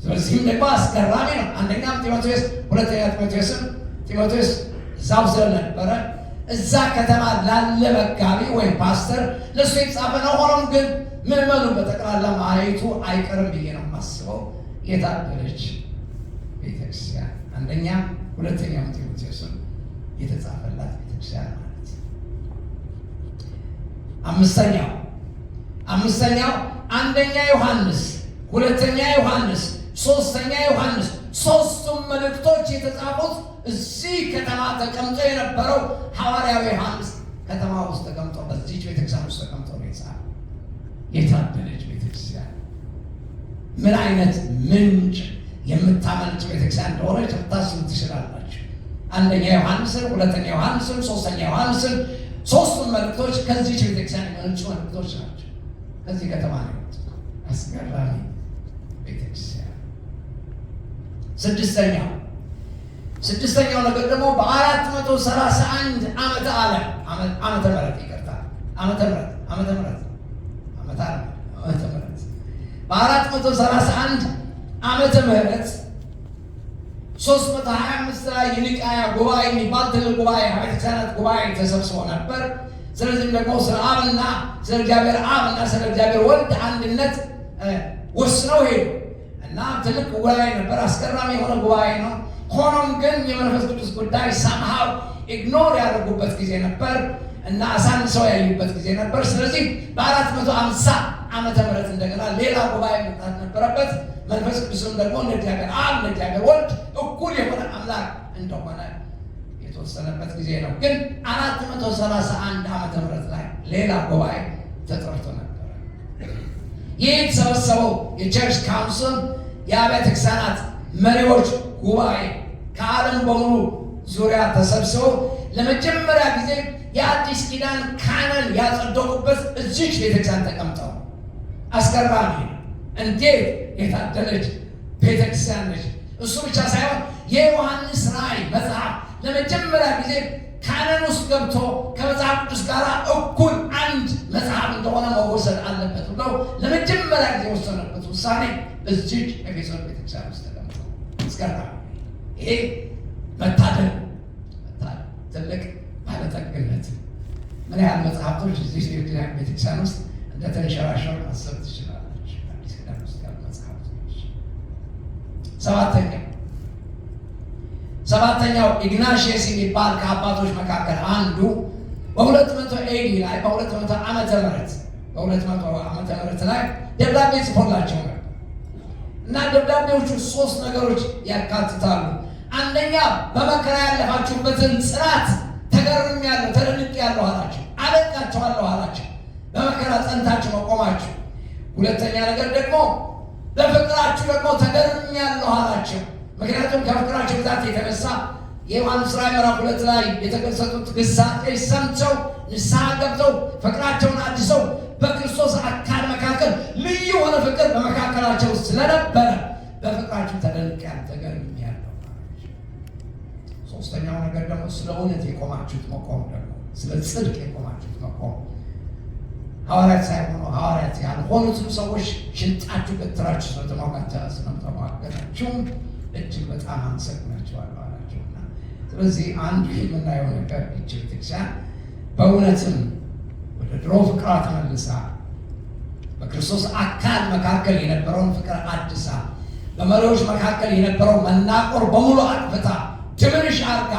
ስለዚህም ደግሞ አስገራሚ ነው። አንደኛም ጢሞቴዎስ ሁለተኛ ጢሞቴዎስም ጢሞቴዎስ እዛው ስለነበረ እዛ ከተማ ላለ መጋቢ ወይም ፓስተር ለእሱ የተጻፈ ነው። ሆኖም ግን ምዕመኑ በጠቅላላ ማየቱ አይቀርም ብዬ ነው የማስበው። የታደለች ቤተክርስቲያን አንደኛ ሁለተኛው ጢሞቴዎስም የተጻፈላት ቤተክርስቲያን ማለት። አምስተኛው አንደኛ ዮሐንስ፣ ሁለተኛ ዮሐንስ፣ ሶስተኛ ዮሐንስ ሶስቱም መልእክቶች የተጻፉት እዚህ ከተማ ተቀምጦ የነበረው ሐዋርያው ዮሐንስ ከተማ ውስጥ ተቀምጦ በዚህች ቤተክርስቲያን ውስጥ ተቀምጦ ነው የጻፈው። የታደለች ቤተክርስቲያን ምን አይነት ምንጭ የምታመነጭ ቤተክርስቲያን እንደሆነች ልታስቡ ትችላላችሁ። አንደኛ ዮሐንስን፣ ሁለተኛ ዮሐንስን፣ ሶስተኛ ዮሐንስን ሶስቱም መልእክቶች ከዚህች ቤተክርስቲያን የመነጩ መልእክቶች ናቸው። ከዚህ ከተማ ነው የወጡት። አስገራሚ ቤተክርስቲያን። ስድስተኛው ነገር ደግሞ በ431 ዓመተ ዓለም ዓመተ ምህረት ይቅርታ ዓመተ ምህረት ዓመተ ምህረት ዓመተ ዓለም ዓመተ ምህረት በ431 ዓመተ ምህረት 325 ላይ የኒቃያ ጉባኤ የሚባል ትልቅ ጉባኤ ቤተክርስቲያናት ጉባኤ ተሰብስቦ ነበር። ስለዚህም ደግሞ ስለ አብና ስለ እግዚአብሔር አብና ስለ እግዚአብሔር ወልድ አንድነት ወስነው ሄዱ እና ትልቅ ጉባኤ ነበር። አስገራሚ የሆነ ጉባኤ ነው። ሆኖም ግን የመንፈስ ቅዱስ ጉዳይ somehow ignore ያደረጉበት ጊዜ ነበር እና አሳንሰው ያዩበት ጊዜ ነበር። ስለዚህ በ450 ዓመተ ምህረት እንደገና ሌላ ጉባኤ መምጣት ነበረበት። መንፈስ ቅዱስም ደግሞ እንደ እግዚአብሔር አብ እንደ እግዚአብሔር ወልድ እኩል የሆነ አምላክ እንደሆነ የተወሰነበት ጊዜ ነው። ግን 431 ዓመተ ምህረት ላይ ሌላ ጉባኤ ተጠርቶ ነበር። ይህ የተሰበሰበው የ church council የአብያተ ክርስቲያናት መሪዎች ጉባኤ ከዓለም በሙሉ ዙሪያ ተሰብስበው ለመጀመሪያ ጊዜ የአዲስ ኪዳን canon ያጸደቁበት እዚች ቤተክርስቲያን ተቀምጠው አስገራሚ ነው። እንዴት የታደለች ቤተክርስቲያን ነች! እሱ ብቻ ሳይሆን የዮሐንስ ራእይ መጽሐፍ ለመጀመሪያ ጊዜ canon ውስጥ ገብቶ ከመጽሐፍ ቅዱስ ጋር እኩል አንድ መጽሐፍ እንደሆነ መወሰድ አለበት ብለው ለመጀመሪያ ጊዜ የወሰነበት ውሳኔ እዚች ኤፌሶን ቤተክርስቲያን ውስጥ ተቀምጦ አስገራሚ። ይሄ መታደል መታደል ትልቅ ባለጠግነት። ምን ያህል መጽሐፍቶች እዚህ ቤተክርስቲያን ውስጥ እንደተንሸራሸሩ ማሰብ ትችላለች። አዲስ ኪዳን ውስጥ ያሉ መጽሐፍቶች። ሰባተኛው ኢግናሽየስ የሚባል ከአባቶች መካከል አንዱ በ200 AD ላይ በ200 ዓመተ ምህረት በ200 ዓመተ ምህረት ላይ ደብዳቤ ጽፎላቸው ነበር እና ደብዳቤዎቹ 3 ነገሮች ያካትታሉ። አንደኛ በመከራ ያለፋችሁበትን ጽናት ተገርሜያለሁ፣ ተደንቄያለሁ አላቸው። አደንቃችኋለሁ አላቸው። በመከራ ጸንታችሁ መቆማችሁ። ሁለተኛ ነገር ደግሞ በፍቅራችሁ ደግሞ ተገርሜያለሁ አላቸው። ምክንያቱም ከፍቅራቸው ብዛት የተነሳ የዮሐንስ ራእይ ምዕራፍ 2 ላይ የተገሰጡት ግሳጼ ሰምተው ንስሐ ገብተው ፍቅራቸውን አድሰው በክርስቶስ አካል መካከል ልዩ የሆነ ፍቅር በመካከላቸው ስለነበረ በፍቅራችሁ ተደንቄያለሁ፣ ተገርሜያለሁ። ሶስተኛው ነገር ደግሞ ስለ እውነት የቆማችሁት መቆም ደግሞ ስለ ጽድቅ የቆማችሁት መቆም ሐዋርያት ሳይሆኑ ሐዋርያት ያልሆኑትን ሰዎች ሽንጣችሁ ገትራችሁ ስለተሟገታችሁ እጅግ በጣም አመሰግናችኋለሁ አላቸውና ስለዚህ አንዱ የምናየው ነገር ይህች ቤተክርስቲያን በእውነትም ወደ ድሮ ፍቅሯ ተመልሳ በክርስቶስ አካል መካከል የነበረውን ፍቅር አድሳ፣ በመሪዎች መካከል የነበረው መናቆር በሙሉ አጥፍታ፣ diminish አርጋ፣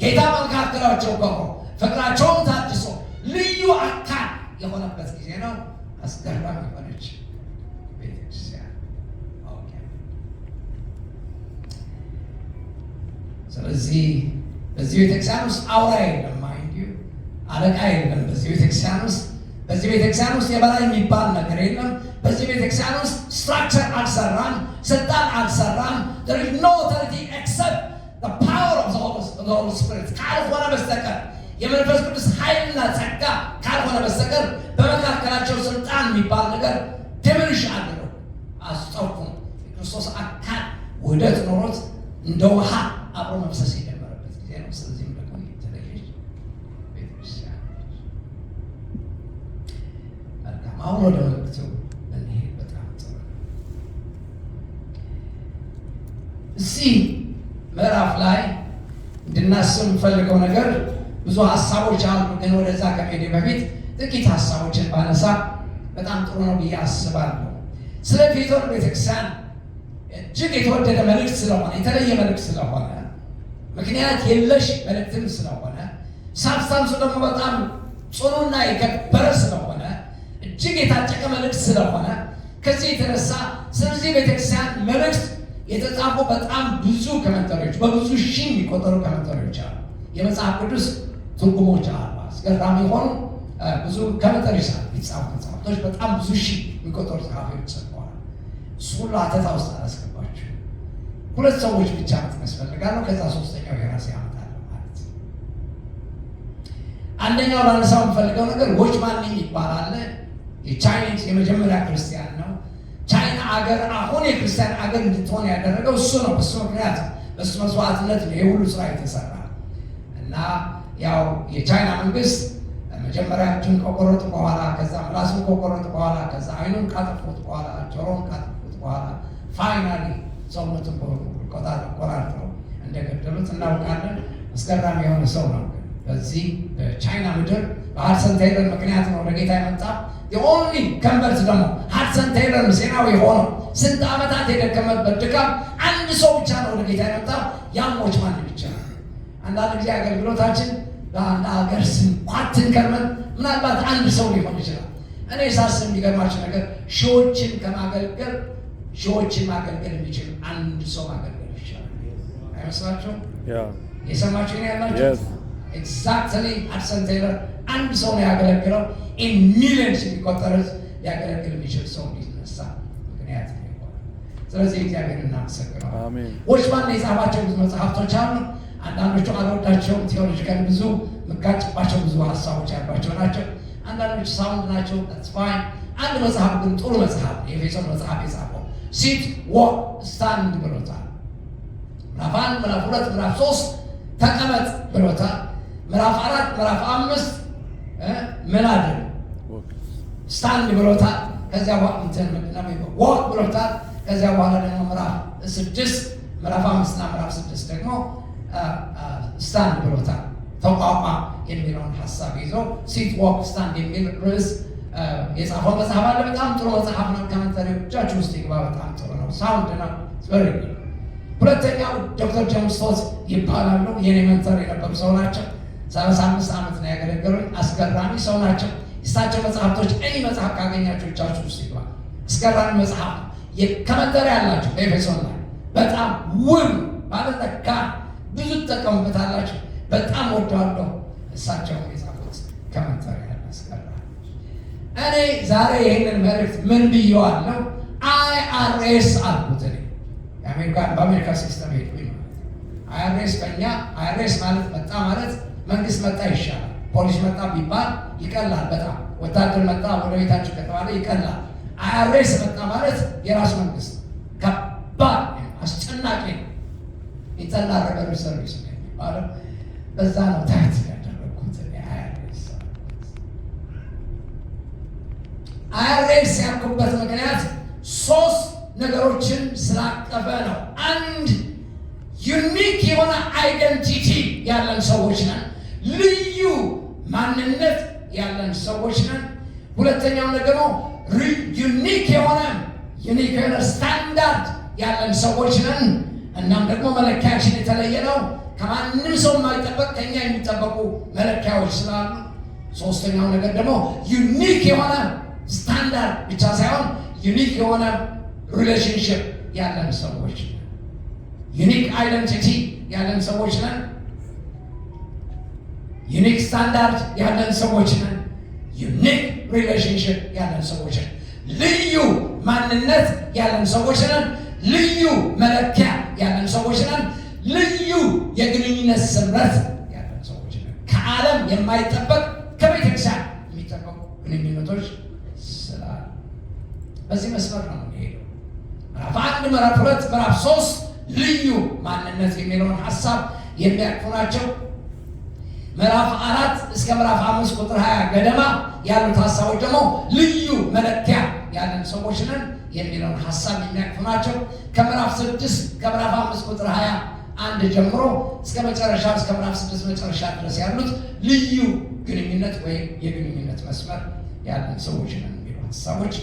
ጌታ በመካከላቸው ከብሮ ፍቅራቸውን ታድሶ ልዩ አካል የሆነበት ጊዜ ነው። አስገራሚ የሆነች ቤተክርስቲያን። Okay። ስለዚህ በዚህ ቤተክርስቲያን ውስጥ አውራ የለም፣ mind you፣ አለቃ የለም። በዚህ ቤተክርስቲያን ውስጥ የበላይ የሚባል ነገር የለም። በዚህ ቤተክርስቲያን ውስጥ structure አልሰራም፣ ስልጣን አልሰራም። There is no authority except the power of the Holy Spirit ካልሆነ በስተቀር፣ የመንፈስ ቅዱስ ኃይልና ጸጋ ካልሆነ በስተቀር በመካከላቸው ስልጣን የሚባል ነገር diminish አድርገው አስጠፉም። የክርስቶስ አካል ውህደት ኖሮት እንደ ውሃ አብሮ መፍሰስ የጀመረበት ጊዜ ነው። ስለዚህም ደግሞ የተለየች ቤተክርስቲያን ነች። መልካም፣ አሁን ወደ መልእክቱ እንሄድ። በጣም ጥሩ ነው። እዚህ ምዕራፍ ላይ እንድናስብ የምፈልገው ነገር ብዙ ሀሳቦች አሉ፣ ግን ወደዛ ከመሄዴ በፊት ጥቂት ሀሳቦችን ባነሳ በጣም ጥሩ ነው ብዬ አስባለሁ። ስለ ኤፌሶን ቤተክርስቲያን እጅግ የተወደደ መልእክት ስለሆነ፣ የተለየ መልእክት ስለሆነ፣ ምክንያት የለሽ መልእክትም ስለሆነ፣ substance ኡ ደግሞ በጣም ጽኑና የከበረ ስለሆነ፣ እጅግ የታጨቀ መልእክት ስለሆነ፣ ከዚህ የተነሳ ስለዚህ ቤተክርስቲያን መልእክት የተጻፉ በጣም ብዙ commentary ዎች፣ በብዙ ሺህ የሚቆጠሩ commentary ዎች አሉ። የመጽሐፍ ቅዱስ ትርጉሞች አሉ። አስገራሚ የሆኑ ብዙ commentaries አሉ። የተጻፉ መጽሐፍቶች በጣም ብዙ ሺህ የሚቆጠሩ ጸሐፊዎች ጽፈዋል። እሱ ሁሉ ሀተታ ውስጥ አላስገባችሁ። ሁለት ሰዎች ብቻ መጥቀስ ፈልጋለሁ። ከዛ ሶስተኛው የራሴ አመጣለሁ ማለት ነው። አንደኛው ላነሳው የምፈልገው ነገር Watchman Nee ይባላል። የ Chinese የመጀመሪያ ክርስቲያን ነው። ቻይና አገር አሁን የክርስቲያን አገር እንድትሆን ያደረገው እሱ ነው። በሱ ምክንያት፣ በሱ መስዋዕትነት ነው የሁሉ ስራ የተሰራ። እና ያው የቻይና መንግስት መጀመሪያ እጁን ከቆረጡ በኋላ፣ ከዛ ምላሱን ከቆረጡ በኋላ፣ ከዛ አይኑን ካጠፉት በኋላ፣ ጆሮውን ካጠፉት በኋላ፣ finally ሰውነቱን ቆራርጠው እንደገደሉት እናውቃለን። አስገራሚ የሆነ ሰው ነው። በዚህ በቻይና ምድር በሀድሰን ቴይለር ምክንያት ነው ወደ ጌታ የመጣ። Only convert ደግሞ ሀድሰን ቴይለር ሚስዮናዊ ሆነው ስንት ዓመታት የደከመበት ድካም አንድ ሰው ብቻ ነው ወደ ጌታ የመጣ፣ ያም Watchman ብቻ ነው። አንዳንድ ጊዜ አገልግሎታችን በአንድ ሀገር ስንኳትን ከርመን ምናልባት አንድ ሰው ሊሆን ይችላል። እኔ ሳስብ የሚገርማችሁ ነገር ሺዎችን ከማገልገል ሺዎችን ማገልገል የሚችል አንድ ሰው ማገልገል ይቻላል። አይመስላችሁም? የሰማችሁ ነው ያላችሁ? Exactly፣ ሀድሰን ቴይለር አንድ ሰው ነው ያገለግለው። In millions የሚቆጠር ህዝብ ሊያገለግል የሚችል ሰው እንዲነሳ ምክንያት ነው የሆነው። ስለዚህ እግዚአብሔር እናመሰግነዋለን። Watchman የጻፋቸው ብዙ መጽሐፍቶች አሉ። አንዳንዶቹ አልወዳቸውም። Theological ብዙ ምጋጭባቸው ብዙ ሀሳቦች ያሏቸው ናቸው። አንዳንዶቹ sound ናቸው። That's fine። አንድ መጽሐፍ ግን ጥሩ መጽሐፍ፣ የኤፌሶን መጽሐፍ የጻፈው sit, walk, stand ብሎታል። ምዕራፍ 1፣ ምዕራፍ 2፣ ምዕራፍ 3 ተቀመጥ ብሎታል። ምዕራፍ 4፣ ምዕራፍ 5 ምን አድርግ? Stand ብሎታል። ከዚያ እንትን ምንድነው? Walk ብሎታል። ከዚያ በኋላ ደግሞ ምዕራፍ 6፣ ምዕራፍ 5 እና ምዕራፍ 6 ደግሞ stand ብሎታል። ተቋቋም የሚለውን ሀሳብ ይዞ sit, walk, stand የሚል ርዕስ የጻፈው መጽሐፍ አለ። በጣም ጥሩ መጽሐፍ ነው። Commentary እጃችሁ ውስጥ ይግባ። በጣም ጥሩ ነው። Sound ነው። Very good። ሁለተኛው ዶክተር ጄምስ ስቶት ይባላሉ። የኔ mentor የነበሩ ሰው ናቸው። 35 ዓመት ነው ያገለገሉኝ። አስገራሚ ሰው ናቸው። የእሳቸው መጽሐፍቶች any መጽሐፍ ካገኛችሁ እጃችሁ ውስጥ ይግባ። አስገራሚ መጽሐፍ ነው። Commentary ያላቸው በኤፌሶን ላይ በጣም ውብ ማለት ለካ ብዙ ትጠቀሙበታላችሁ። በጣም ወደዋለሁ። እሳቸውም የጻፉት commentary ያለ አስገራሚ። እኔ ዛሬ ይህንን መልእክት ምን ብየዋለሁ? IRS አልኩት። እኔ በአሜሪካ system ሄድኩኝ ማለት ነው። IRS በእኛ IRS ማለት መጣ ማለት መንግስት መጣ ይሻላል። ፖሊስ መጣ ቢባል ይቀላል በጣም። ወታደር መጣ ወደ ቤታችሁ ከተባለ ይቀላል። IRS መጣ ማለት የራሱ መንግስት ከባድ አስጨናቂ ነው። Internal Revenue Service ነው የሚባለው። በዛ ነው title ያደረግኩት IRS። IRS ያልኩበት ምክንያት ሶስት ነገሮችን ስላቀፈ ነው። አንድ፣ unique የሆነ identity ያለን ሰዎች ነን። ልዩ ማንነት ያለን ሰዎች ነን። ሁለተኛው ደግሞ unique Unique የሆነ ስታንዳርድ ያለን ሰዎች ነን። እናም ደግሞ መለኪያችን የተለየ ነው። ከማንም ሰው የማይጠበቅ ከኛ የሚጠበቁ መለኪያዎች ስላሉ፣ ሶስተኛው ነገር ደግሞ unique የሆነ ስታንዳርድ ብቻ ሳይሆን unique የሆነ relationship ያለን ሰዎች ነን። Unique identity ያለን ሰዎች ነን። Unique standard ያለን ሰዎች ነን። Unique relationship ያለን ሰዎች ነን። ልዩ ማንነት ያለን ሰዎች ነን። ልዩ መለኪያ ያለን ሰዎች ነን። ልዩ የግንኙነት ስምረት ያለን ሰዎች ነን። ከዓለም የማይጠበቅ፣ ከቤተክርስቲያን የሚጠበቁ ግንኙነቶች ስላሉ በዚህ መስመር ነው የምንሄደው። ምዕራፍ 1፣ ምዕራፍ 2፣ ምዕራፍ 3 ልዩ ማንነት የሚለውን ሀሳብ የሚያቅፉ ናቸው። ምዕራፍ 4 እስከ ምዕራፍ 5 ቁጥር 20 ገደማ ያሉት ሀሳቦች ደግሞ ልዩ መለኪያ ያለን ሰዎች ነን የሚለውን ሀሳብ የሚያቅፉ ናቸው። ከምዕራፍ 6፣ ከምዕራፍ 5 ቁጥር 21 ጀምሮ እስከ መጨረሻ፣ እስከ ምዕራፍ 6 መጨረሻ ድረስ ያሉት ልዩ ግንኙነት ወይም የግንኙነት መስመር ያለን ሰዎች ነን የሚሉ ሀሳቦች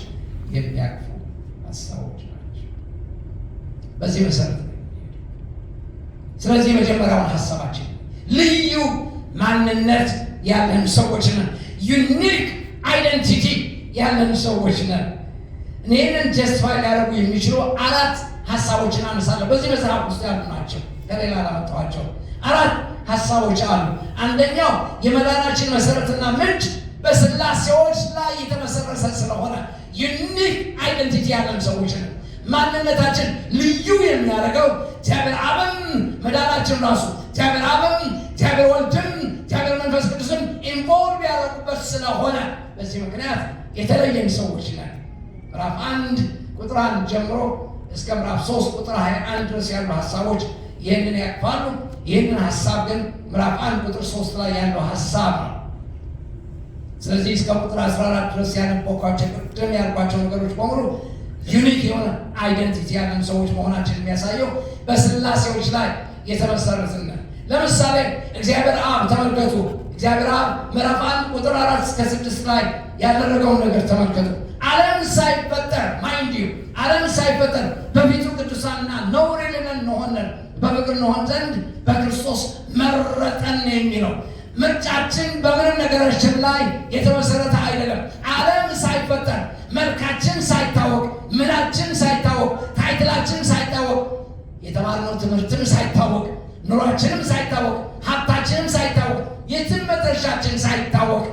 የሚያቅፉ ሀሳቦች ናቸው። በዚህ መሰረት ነው የምንሄደው። ስለዚህ የመጀመሪያውን ሀሳባችን ልዩ ማንነት ያለን ሰዎች ነን። Unique identity ያለን ሰዎች ነን። ይህንን justify ሊያደርጉ የሚችሉ አራት ሀሳቦችን አነሳለሁ። በዚህ መጽሐፍ ውስጥ ያሉ ናቸው፣ ከሌላ አላመጣኋቸው። አራት ሀሳቦች አሉ። አንደኛው የመዳናችን መሰረትና ምንጭ በስላሴዎች ላይ የተመሰረተ ስለሆነ unique identity ያለን ሰዎች ነን። ማንነታችን ልዩ የሚያደርገው እግዚአብሔር አብም መዳናችን ራሱ እግዚአብሔር አብም፣ እግዚአብሔር ወልድም፣ እግዚአብሔር መንፈስ ቅዱስም involve ያደረጉበት ስለሆነ በዚህ ምክንያት የተለየን ሰዎች ነን። ምዕራፍ 1 ቁጥር 1 ጀምሮ እስከ ምዕራፍ 3 ቁጥር 21 ድረስ ያሉ ሀሳቦች ይህንን ያቅፋሉ። ይህንን ሀሳብ ግን ምዕራፍ 1 ቁጥር 3 ላይ ያለው ሀሳብ ነው። ስለዚህ እስከ ቁጥር 14 ድረስ ያነበብኳቸው፣ ቅድም ያልኳቸው ነገሮች በሙሉ unique የሆነ identity ያለን ሰዎች መሆናችን የሚያሳየው በስላሴዎች ላይ የተመሰረትን ነን። ለምሳሌ እግዚአብሔር አብ ተመልከቱ። እግዚአብሔር አብ ምዕራፍ 1 ቁጥር 4 እስከ 6 ላይ ያደረገውን ነገር ተመልከቱ። ዓለም ሳይፈጠር፣ mind you፣ ዓለም ሳይፈጠር በፊቱ ቅዱሳንና ነውር የሌለን እንሆን በፍቅር እንሆን ዘንድ በክርስቶስ መረጠን የሚለው ምርጫችን በምንም ነገራችን ላይ የተመሰረተ አይደለም። ዓለም ሳይፈጠር፣ መልካችን ሳይታወቅ፣ ምናችን ሳይታወቅ፣ title ኣችን ሳይታወቅ፣ የተማርነው ትምህርትም ሳይታወቅ፣ ኑሯችንም ሳይታወቅ፣ ሀብታችንም ሳይታወቅ፣ የትም መድረሻችን ሳይታወቅ፣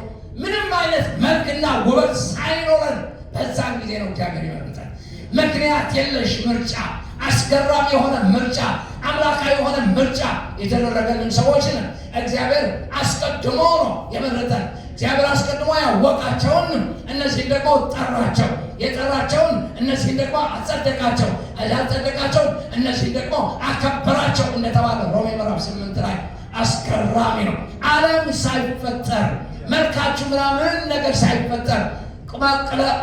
ምንም አይነት መልክና ውበት ሳይኖረን በዛን ጊዜ ነው እግዚአብሔር ይመርጠን። ምክንያት የለሽ ምርጫ፣ አስገራሚ የሆነ ምርጫ፣ አምላካዊ የሆነ ምርጫ የተደረገልን ሰዎች ነን። እግዚአብሔር አስቀድሞ ነው የመረጠን። እግዚአብሔር አስቀድሞ ያወቃቸውን እነዚህን ደግሞ ጠራቸው። የጠራቸውን እነዚህን ደግሞ አጸደቃቸው። ያጸደቃቸውን እነዚህን ደግሞ አከበራቸው እንደተባለ ሮሜ ምዕራፍ 8 ላይ አስገራሚ ነው። ዓለም ሳይፈጠር፣ መልካችሁ ምናምን ነገር ሳይፈጠር፣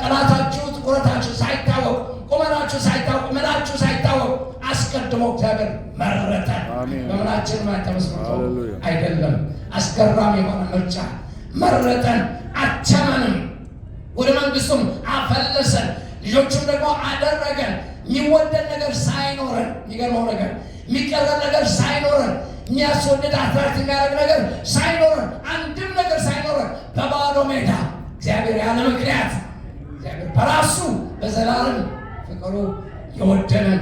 ቅላታችሁ ጥቁረታችሁ ሳይታወቅ፣ ቁመናችሁ ሳይታወቅ፣ ምናችሁ ሳይታወቅ አስቀድሞ እግዚአብሔር መረጠን። በምናችን ላይ ተመስርቶ አይደለም። አስገራሚ የሆነ ምርጫ መረጠን፣ አተመንም፣ ወደ መንግስቱም አፈለሰን፣ ልጆቹም ደግሞ አደረገን። የሚወደድ ነገር ሳይኖረን፣ የሚገርመው ነገር የሚቀረብ ነገር ሳይኖረን፣ የሚያስወድድ attract የሚያደርግ ነገር ሳይኖረን፣ አንድም ነገር ሳይኖረን በባዶ ሜዳ እግዚአብሔር ያለ ምክንያት፣ እግዚአብሔር በራሱ በዘላለም ፍቅሩ የወደደን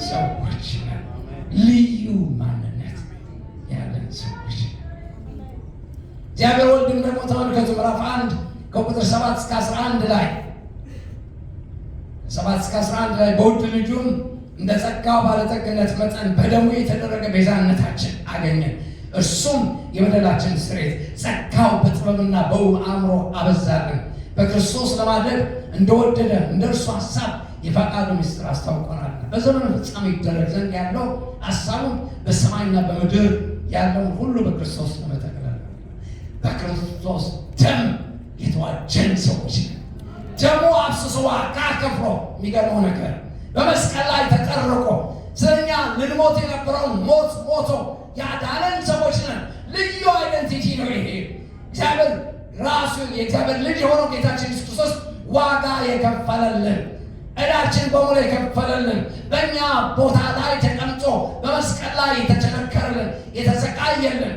ሰዎች ነን። ልዩ ማንነት ያለን ሰዎች ነን። እግዚአብሔር ወልድን ደግሞ ተመልከቱ። ምዕራፍ 1 ከቁጥር 7 እስከ 11 ላይ፣ 7 እስከ 11 ላይ በውድ ልጁም እንደ ጸጋው ባለጠግነት መጠን በደሙ የተደረገ ቤዛነታችን አገኘን። እርሱም የበደላችን ስርየት፣ ጸጋው በጥበብና በውብ አእምሮ አበዛልን። በክርስቶስ ለማድረግ እንደወደደ እንደ እርሱ ሀሳብ የፈቃዱ ምስጢር አስታውቆናል። በዘመኑ ፍጻሜ ይደረግ ዘንድ ያለው ሀሳቡን በሰማይና በምድር ያለውን ሁሉ በክርስቶስ ለመጠቅለል ነው። በክርስቶስ ደም የተዋጀን ሰዎች ነን። ደሙ አፍስሶ ዋጋ ከፍሎ፣ የሚገርመው ነገር በመስቀል ላይ ተጠርቆ ስለኛ ልንሞት የነበረውን ሞት ሞቶ ያዳነን ሰዎች ነን። ልዩ identity ነው ይሄ። እግዚአብሔር ራሱ የእግዚአብሔር ልጅ የሆነው ጌታችን ኢየሱስ ክርስቶስ ዋጋ የከፈለልን ዕዳችን በሙሉ የከፈለልን፣ በእኛ ቦታ ላይ ተቀምጦ በመስቀል ላይ የተቸነከረልን፣ የተሰቃየልን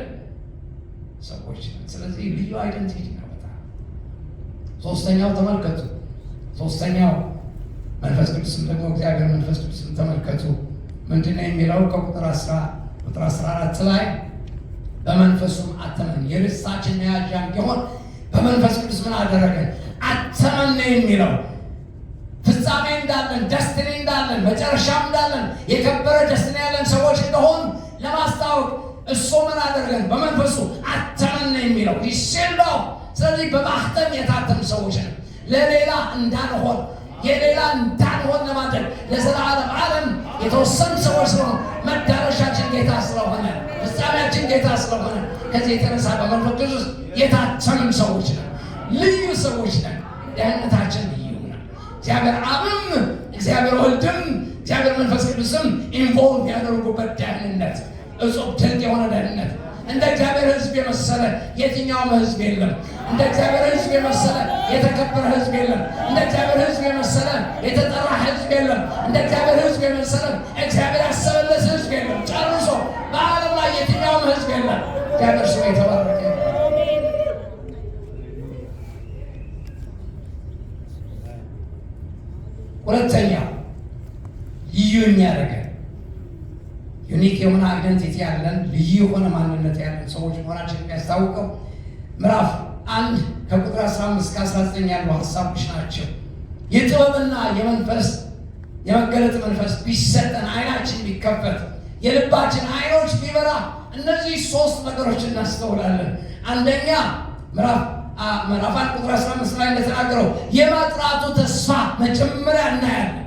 ሰዎች ነን። ስለዚህ ልዩ identity ነው በጣም። ሶስተኛው ተመልከቱ። ሶስተኛው መንፈስ ቅዱስም ደግሞ እግዚአብሔር መንፈስ ቅዱስም ተመልከቱ። ምንድን ነው የሚለው? ከቁጥር ቁጥር 14 ላይ በመንፈሱም አተመን፣ የርስታችን መያዣ እንዲሆን በመንፈስ ቅዱስ ምን አደረገን? አተመን ነው የሚለው። ፍጻሜ እንዳለን፣ destiny እንዳለን፣ መጨረሻም እንዳለን፣ የከበረ destiny ያለን ሰዎች እንደሆን ለማስታወቅ እሱ ምን አደረገን? በመንፈሱ አተመን ነው የሚለው፣ ይሽለው። ስለዚህ በማህተም የታተምን ሰዎች ነን። ለሌላ እንዳንሆን፣ የሌላ እንዳንሆን ለማድረግ ለዘላለም ዓለም የተወሰኑ ሰዎች ስለሆኑ፣ መዳረሻችን ጌታ ስለሆነ፣ ፍጻሜያችን ጌታ ስለሆነ፣ ከዚህ የተነሳ በመንፈስ ቅዱስ የታተምን ሰዎች ነን። ልዩ ሰዎች ነን። ደህንነታችን ልዩ ነው። እግዚአብሔር አብም፣ እግዚአብሔር ወልድም፣ እግዚአብሔር መንፈስ ቅዱስም involve ያደርጉበት ደህንነት፣ እጹብ ድንቅ የሆነ ደህንነት። እንደ እግዚአብሔር ሕዝብ የመሰለ የትኛውም ሕዝብ የለም። እንደ እግዚአብሔር ሕዝብ የመሰለ የተከበረ ሕዝብ የለም። እንደ እግዚአብሔር ሕዝብ የመሰለ የተጠራ ሕዝብ የለም። እንደ እግዚአብሔር ሕዝብ የመሰለ እግዚአብሔር ያሰበለት ሕዝብ የለም። ጨርሶ በዓለም ላይ የትኛውም ሕዝብ የለም። እግዚአብሔር ስሙ የተባረከ ይሁን። ሁለተኛው ልዩ የሚያደርገን፣ unique የሆነ identity ያለን፣ ልዩ የሆነ ማንነት ያለን ሰዎች መሆናችን የሚያስታውቀው ምዕራፍ 1 ከቁጥር 15 እስከ 19 ያሉ ሀሳቦች ናቸው። የጥበብና የመንፈስ የመገለጥ መንፈስ ቢሰጠን፣ አይናችን ቢከፈት፣ የልባችን አይኖች ቢበራ እነዚህ ሶስት ነገሮች እናስተውላለን። አንደኛ ምዕራፍ 1 ቁጥር 15 ላይ እንደተናገረው የመጥራቱ ተስፋ መጀመሪያ እናያለን።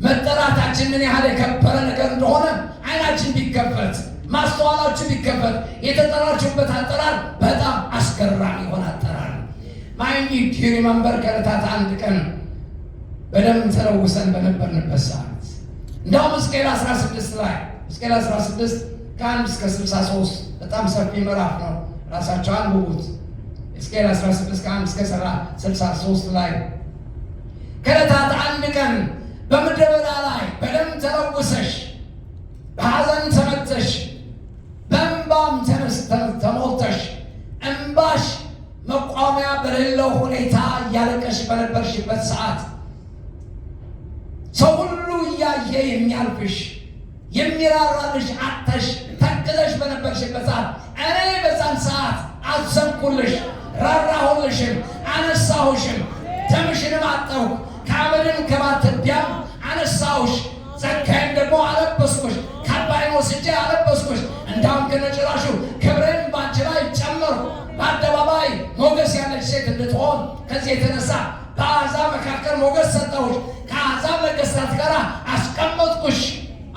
መጠራታችን ምን ያህል የከበረ ነገር እንደሆነ አይናችን ቢከፈት፣ ማስተዋላችሁ ቢከፈት፣ የተጠራችሁበት አጠራር በጣም አስገራሚ የሆነ አጠራር ነው። Mind you, remember ከዕለታት አንድ ቀን በደም ተለውሰን በነበርንበት ሰዓት፣ እንዳውም ሕዝቅኤል 16 ላይ፣ ሕዝቅኤል 16 ከ1 እስከ 63 በጣም ሰፊ ምዕራፍ ነው። ራሳቸው አንብቡት። ሕዝቅኤል 16 ከ1 እስከ 63 ላይ ከዕለታት አንድ ቀን በምድረ በዳ ላይ በደም ተለውሰሽ፣ በሐዘን ተመተሽ፣ በእንባም ተሞልተሽ፣ እንባሽ መቋሚያ በሌለው ሁኔታ እያለቀሽ በነበርሽበት ሰዓት፣ ሰው ሁሉ እያየ የሚያልፍሽ፣ የሚራራልሽ አጥተሽ ተክዘሽ በነበርሽበት ሰዓት እኔ በዛን ሰዓት አዘንኩልሽ፣ ራራሁልሽም፣ አነሳሁሽም፣ ደምሽንም አጠብኩ፣ ከአመድም ከትቢያም አነሳሁሽ፣ ጸጋዬን ደግሞ አለበስኩሽ፣ ካባዬን ወስጄ አለበስኩሽ፣ እንዳውም ከነጭራሹ ክብሬን ባንቺ ላይ ጨመርኩ፣ በአደባባይ ሞገስ ያለች ሴት እንድትሆን ከዚህ የተነሳ በአሕዛብ መካከል ሞገስ ሰጠሁሽ፣ ከአሕዛብ ነገሥታት ጋር አስቀመጥኩሽ።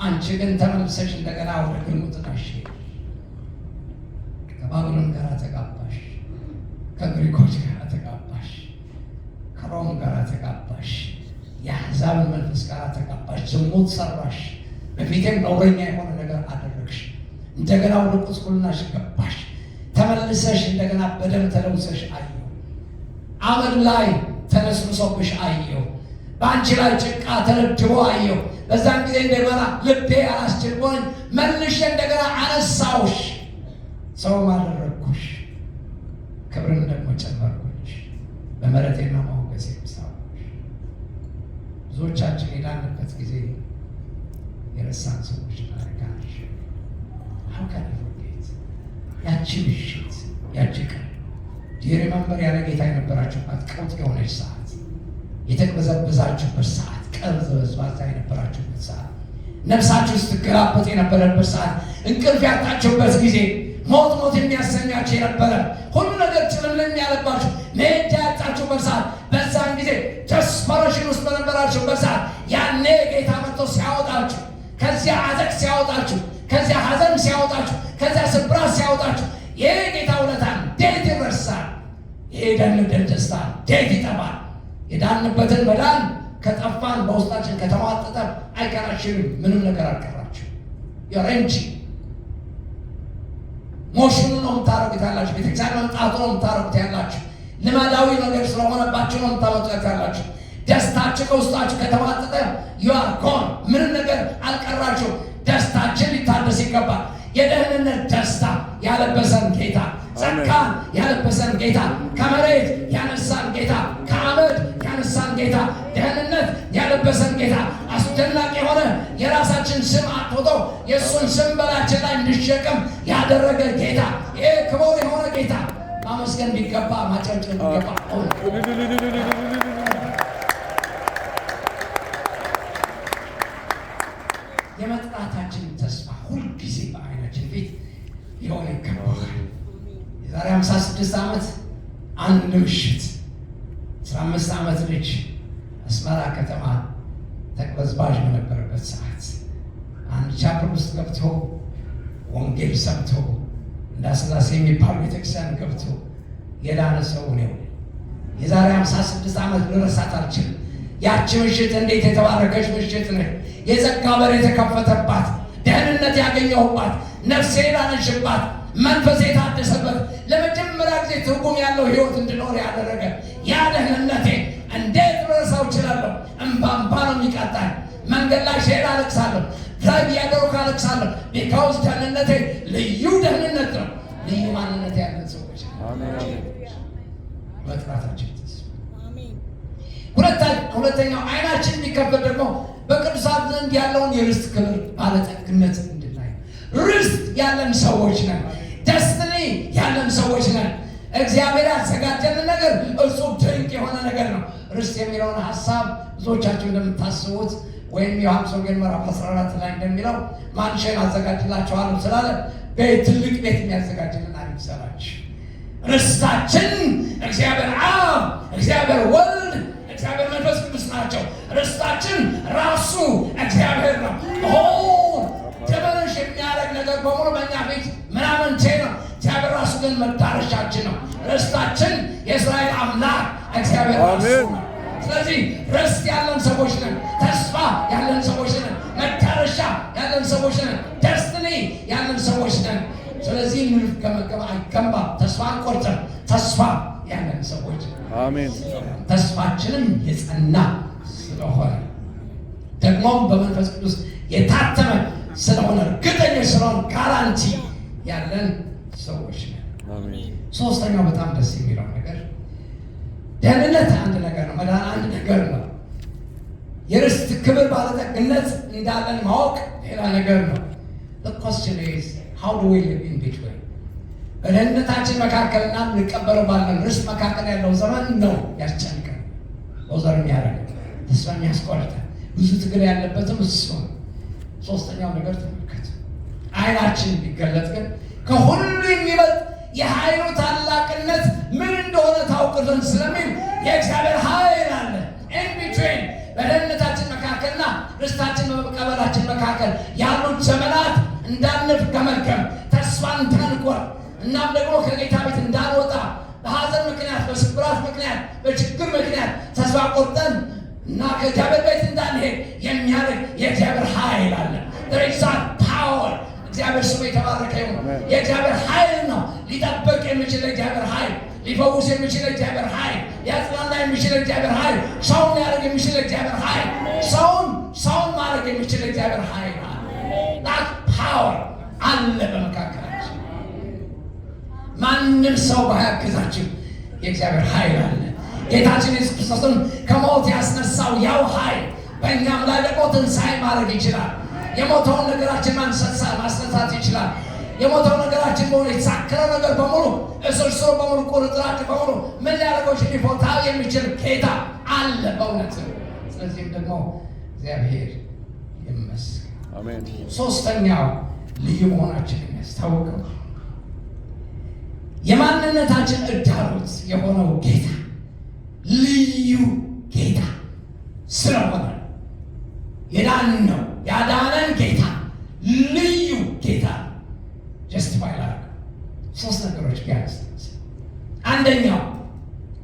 አንቺ ግን ተመልሰሽ እንደገና ወደ ግልሙትናሽ፣ ከባቢሎን ጋር ተጋባሽ፣ ከግሪኮች ጋር ተጋባሽ፣ ከሮም ጋር ተጋባሽ፣ የአሕዛብን መንፈስ ጋር ተጋባሽ፣ ዝሙት ሰራሽ፣ በፊቴም ነውረኛ የሆነ ነገር አደረግሽ። እንደገና ወደ ቁስቁልናሽ ገባሽ። ተመልሰሽ እንደገና በደም ተለውሰሽ አየሁ። አመድ ላይ ተነስንሶብሽ አየሁ። በአንቺ ላይ ጭቃ ተለድቦ አየሁ። በዛን ጊዜ እንደገና ልቤ አላስችል ብሎኝ መልሼ እንደገና አነሳሁሽ፣ ሰውም አደረግኩሽ፣ ክብርን ደግሞ ጨመርኩልሽ፣ በምሕረቴና ሞገሴ ሳብኩሽ። ብዙዎቻችን የዳንበት ጊዜ የረሳን ሰዎች ታሪካች። How can you forget ያቺ ምሽት፣ ያቺ ቀን? Do you remember ያለ ጌታ የነበራችሁባት ቀውጥ የሆነች ሰዓት፣ የተቅበዘበዛችሁበት ሰዓት፣ ቀዝበዝባዛ የነበራችሁበት ሰዓት፣ ነፍሳችሁ ስትገላበጥ የነበረበት ሰዓት፣ እንቅልፍ ያጣችሁበት ጊዜ፣ ሞት ሞት የሚያሰኛችሁ የነበረ፣ ሁሉ ነገር ጭልምልም ያለባችሁ፣ መሄጃ ያጣችሁበት ሰዓት፣ በዛን ጊዜ desperation ውስጥ በነበራችሁበት ሰዓት ያኔ ጌታ መጥቶ ሲያወጣችሁ፣ ከዚያ አዘቅት ሲያወጣችሁ፣ ከዚያ ሐዘን ሲያወጣችሁ፣ ከዚያ ስብራት ሲያወጣችሁ፣ ይህ ጌታ ውለታ እንዴት ይረሳል? ይሄ የዳንበት ደስታ እንዴት ይጠፋል? የዳንበትን መዳን ከጠፋን፣ በውስጣችን ከተሟጠጠ አይቀራችንም። ምንም ነገር አልቀራችሁ። የረንጂ motion ኑ ነው የምታረጉት ያላችሁ። ቤተክርስቲያን መምጣቱ ነው የምታረጉት ያላችሁ። ልማዳዊ ነገር ስለሆነባችሁ ነው የምታመጡት ያላችሁ። ደስታችሁ ከውስጣችሁ ከተሟጠጠ you are gone። ምንም ነገር አልቀራችሁ። ደስታችን ሊታደስ ይገባል። የደህንነት ደስታ ያለበሰን ጌታ፣ ጸጋን ያለበሰን ጌታ፣ ከመሬት ያነሳን ጌታ፣ ከአመድ ያነሳን ጌታ፣ ደህንነት ያለበሰን ጌታ፣ አስደናቂ የሆነ የራሳችን ስም አጥፍቶ የእሱን ስም በላያችን ላይ እንዲሸከም ያደረገ ጌታ፣ ይህ ክቡር የሆነ ጌታ ማመስገን ቢገባ ማጨብጨብ ቢገባ። የመጥራታችን ተስፋ ሁልጊዜ በዓይናችን ፊት ሊሆን ይገባዋል። የዛሬ 56 ዓመት አንድ ምሽት 15 ዓመት ልጅ አስመራ ከተማ ተቅበዝባዥ በነበረበት ሰዓት አንድ chapel ውስጥ ገብቶ፣ ወንጌል ሰምቶ፣ እንዳስላሴ የሚባል ቤተክርስቲያን ገብቶ የዳነ ሰው ነው። የዛሬ 56 ዓመት ልረሳት አልችልም። ያቺ ምሽት እንዴት የተባረከች ምሽት ነች! የጸጋ በር የተከፈተባት፣ ደህንነት ያገኘሁባት፣ ነፍሴ የዳነችባት፣ መንፈሴ የታደሰበት፣ ለመጀመሪያ ጊዜ ትርጉም ያለው ህይወት እንድኖር ያደረገ ያ ደህንነቴ እንዴት ልረሳው እችላለሁ? እምባ እምባ ነው የሚቃጣኝ። መንገድ ላይ ስሄድ አለቅሳለሁ። Drive እያደረኩ አለቅሳለሁ። Because ደህንነቴ ልዩ ደህንነት ነው። ልዩ ማንነት ያለን ሰዎች መጥራታችን ተስፋ። ሁለተኛው አይናችን እንዲከፈት ደግሞ በቅዱሳን ዘንድ ያለውን የርስት ክብር ባለጠግነት እንድናይ። ርስት ያለን ሰዎች ነን። Destiny ያለን ሰዎች ነን። እግዚአብሔር ያዘጋጀልን ነገር እጹብ ድንቅ የሆነ ነገር ነው። ርስት የሚለውን ሀሳብ ብዙዎቻችሁ እንደምታስቡት ወይም ዮሐንስ ወንጌል ምዕራፍ 14 ላይ እንደሚለው mansion አዘጋጅላችኋለሁ ስላለ ቤት፣ ትልቅ ቤት የሚያዘጋጅልን አይምሰላችሁ። ርስታችን እግዚአብሔር አብ፣ እግዚአብሔር ወልድ፣ እግዚአብሔር መንፈስ ቅዱስ ናቸው። ርስታችን ራሱ እግዚአብሔር ነው። ሆን diminish የሚያደርግ ነገር በሙሉ በእኛ ፊት ምናምንቴ ነው። እግዚአብሔር ራሱ ግን መዳረሻችን ነው። ርስታችን የእስራኤል አምላክ እግዚአብሔር ራሱ ነው። ስለዚህ ርስት ያለን ሰዎች ነን። ተስፋ ያለን ሰዎች ነን። መዳረሻ ያለን ሰዎች ነን። Destiny ያለን ሰዎች ነን። ስለዚህ ልንገመገም አይገባም። ተስፋ አንቆርጥም። ተስፋ ያለን ሰዎች አሜን። ተስፋችንም የጸና ስለሆነ፣ ደግሞም በመንፈስ ቅዱስ የታተመ ስለሆነ፣ እርግጠኞች ስለሆነ guarantee ያለን ሰዎች ነን። አሜን። ሶስተኛው በጣም ደስ የሚለው ነገር፣ ደህንነት አንድ ነገር ነው። መዳን አንድ ነገር ነው። የርስት ክብር ባለጠግነት እንዳለን ማወቅ ሌላ ነገር ነው። The question is, how do we live in between? በደህንነታችን መካከልና እንቀበለው ባለን ርስት መካከል ያለው ዘመን ነው ያስጨንቀን፣ bother የሚያደርገን፣ ተስፋ የሚያስቆርጠን፣ ብዙ ትግል ያለበትም እሱ ነው። ሶስተኛው ነገር ተመልከቱ። አይናችን ቢገለጥ ግን ከሁሉ የሚበልጥ የኃይሉ ታላቅነት ምን እንደሆነ ታውቅ ዘንድ ስለሚል የእግዚአብሔር ኃይል አለ። In between በደህንነታችን መካከልና ርስታችን በመቀበላችን መካከል ያሉት ዘመናት እንዳንፍገመገም፣ ተስፋ እንዳንቆርጥ፣ እናም ደግሞ ከጌታ ቤት እንዳንወጣ፣ በሐዘን ምክንያት፣ በስብራት ምክንያት፣ በችግር ምክንያት ተስፋ ቆርጠን እና ከእግዚአብሔር ቤት እንዳንሄድ የሚያደርግ የእግዚአብሔር ኃይል አለ። There is that power። እግዚአብሔር ስሙ የተባረከ ይሁን። የእግዚአብሔር ኃይል ነው። ሊጠብቅ የሚችል የእግዚአብሔር ኃይል፣ ሊፈውስ የሚችል የእግዚአብሔር ኃይል፣ ሊያጽናና የሚችል የእግዚአብሔር ኃይል፣ ሰውን ሊያደርግ የሚችል የእግዚአብሔር ኃይል፣ ሰውን ሰውን ማድረግ የሚችል የእግዚአብሔር ኃይል አለ። That power አለ በመካከላችን። ማንም ሰው ባያግዛችሁ የእግዚአብሔር ኃይል አለ። ጌታችን ኢየሱስ ክርስቶስን ከሞት ያስነሳው ያው ኃይል በእኛም ላይ ደግሞ ትንሣኤ ማድረግ ይችላል። የሞተውን ነገራችን ማስነሳት ይችላል። የሞተው ነገራችን በሙሉ፣ የተሳከረው ነገር በሙሉ፣ እስር ስሩ በሙሉ፣ ቁርጥራጭ በሙሉ ምን ሊያደርገው ሊፈታ የሚችል ጌታ አለ በእውነት። ስለዚህም ደግሞ እግዚአብሔር ይመስገን። አሜን። ሶስተኛው ልዩ መሆናችን የሚያስታውቀው የማንነታችን እዳሮት የሆነው ጌታ ልዩ ጌታ ስለሆነ፣ የዳን ነው፣ ያዳነን ጌታ ልዩ ጌታ። Justify ላደርግ ሶስት ነገሮች ቢያንስ። አንደኛው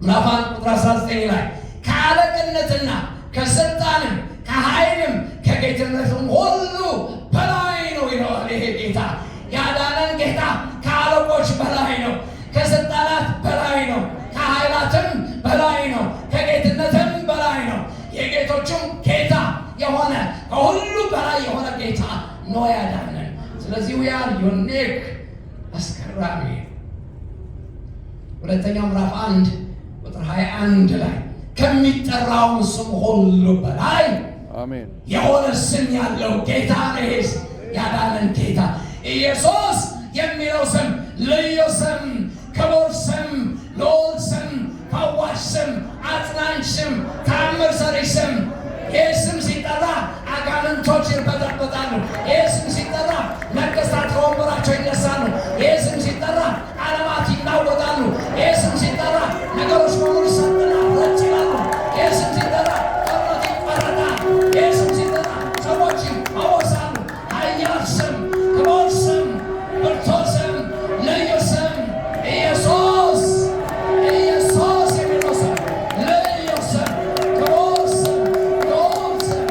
ምዕራፍ 1 ቁጥር 19 ላይ ከአለቅነትና ከስልጣንም ከኃይልም ከጌትነትም ሁሉ በላይ ነው ይለዋል። ይሄ ጌታ፣ ያዳነን ጌታ ከአለቆች በላይ ነው፣ ከስልጣናት በላይ ነው፣ ከኃይላትም በላይ ነው፣ ከጌትነትም በላይ ነው። የሆነ፣ ከሁሉ በላይ የሆነ ጌታ ነው ያዳነን። ስለዚህ we are unique። አስገራሚ። ሁለተኛው ምዕራፍ 1 ቁጥር 21 ላይ ከሚጠራው ስም ሁሉ በላይ አሜን። የሆነ ስም ያለው ጌታ ነው። ይሄ ያዳነን ጌታ ኢየሱስ የሚለው ስም ልዩ ስም፣ ክቡር ስም፣ ልዑል ስም፣ ፈዋሽ ስም፣ አጽናኝ ስም፣ ተአምር ሰሪ ስም። ይህ ስም ሲጠራ አጋንንቶች ይርበተበታሉ። ይህ ስም ሲጠራ ነገስታት ከወንበራቸው ይነሳሉ። ይህ ስም ሲጠራ ዓለማት ይናወጣሉ። ይህ ስም ሲጠራ ነገሮች በሙሉ ሰጥና ረጭ ይላሉ። ይህ ስም ሲጠራ ጦርነት ይቋረጣል። ይህ ስም ሲጠራ ሰዎች ይፈወሳሉ። ኃያል ስም፣ ክቡር ስም፣ ብርቱ ስም፣ ልዩ ስም ኢየሱስ። ኢየሱስ የሚለው ስም ልዩ ስም፣ ክቡር ስም፣ ልዑል ስም፣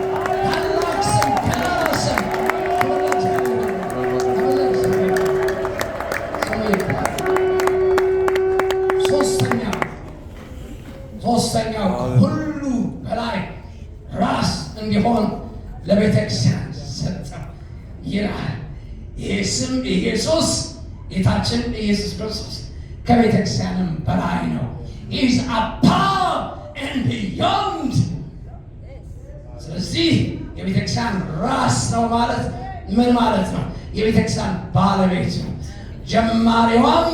ታላቅ ስም፣ ገናና ስም። ክብር ለእግዚአብሔር ይሁን። ክብር ለእግዚአብሔር ይሁን። ስሙ ይባረክ። ሶስተኛው ከሁሉ በላይ ራስ እንዲሆን ለቤተ ክርስቲያን ሰጠ ይላል። ይህ ስም ኢየሱስ፣ ጌታችን ኢየሱስ ክርስቶስ ከቤተ ክርስቲያንም በላይ ነው። Is above and beyond። ስለዚህ የቤተ ክርስቲያን ራስ ነው ማለት ምን ማለት ነው? የቤተ ክርስቲያን ባለቤት ነው። ጀማሪዋም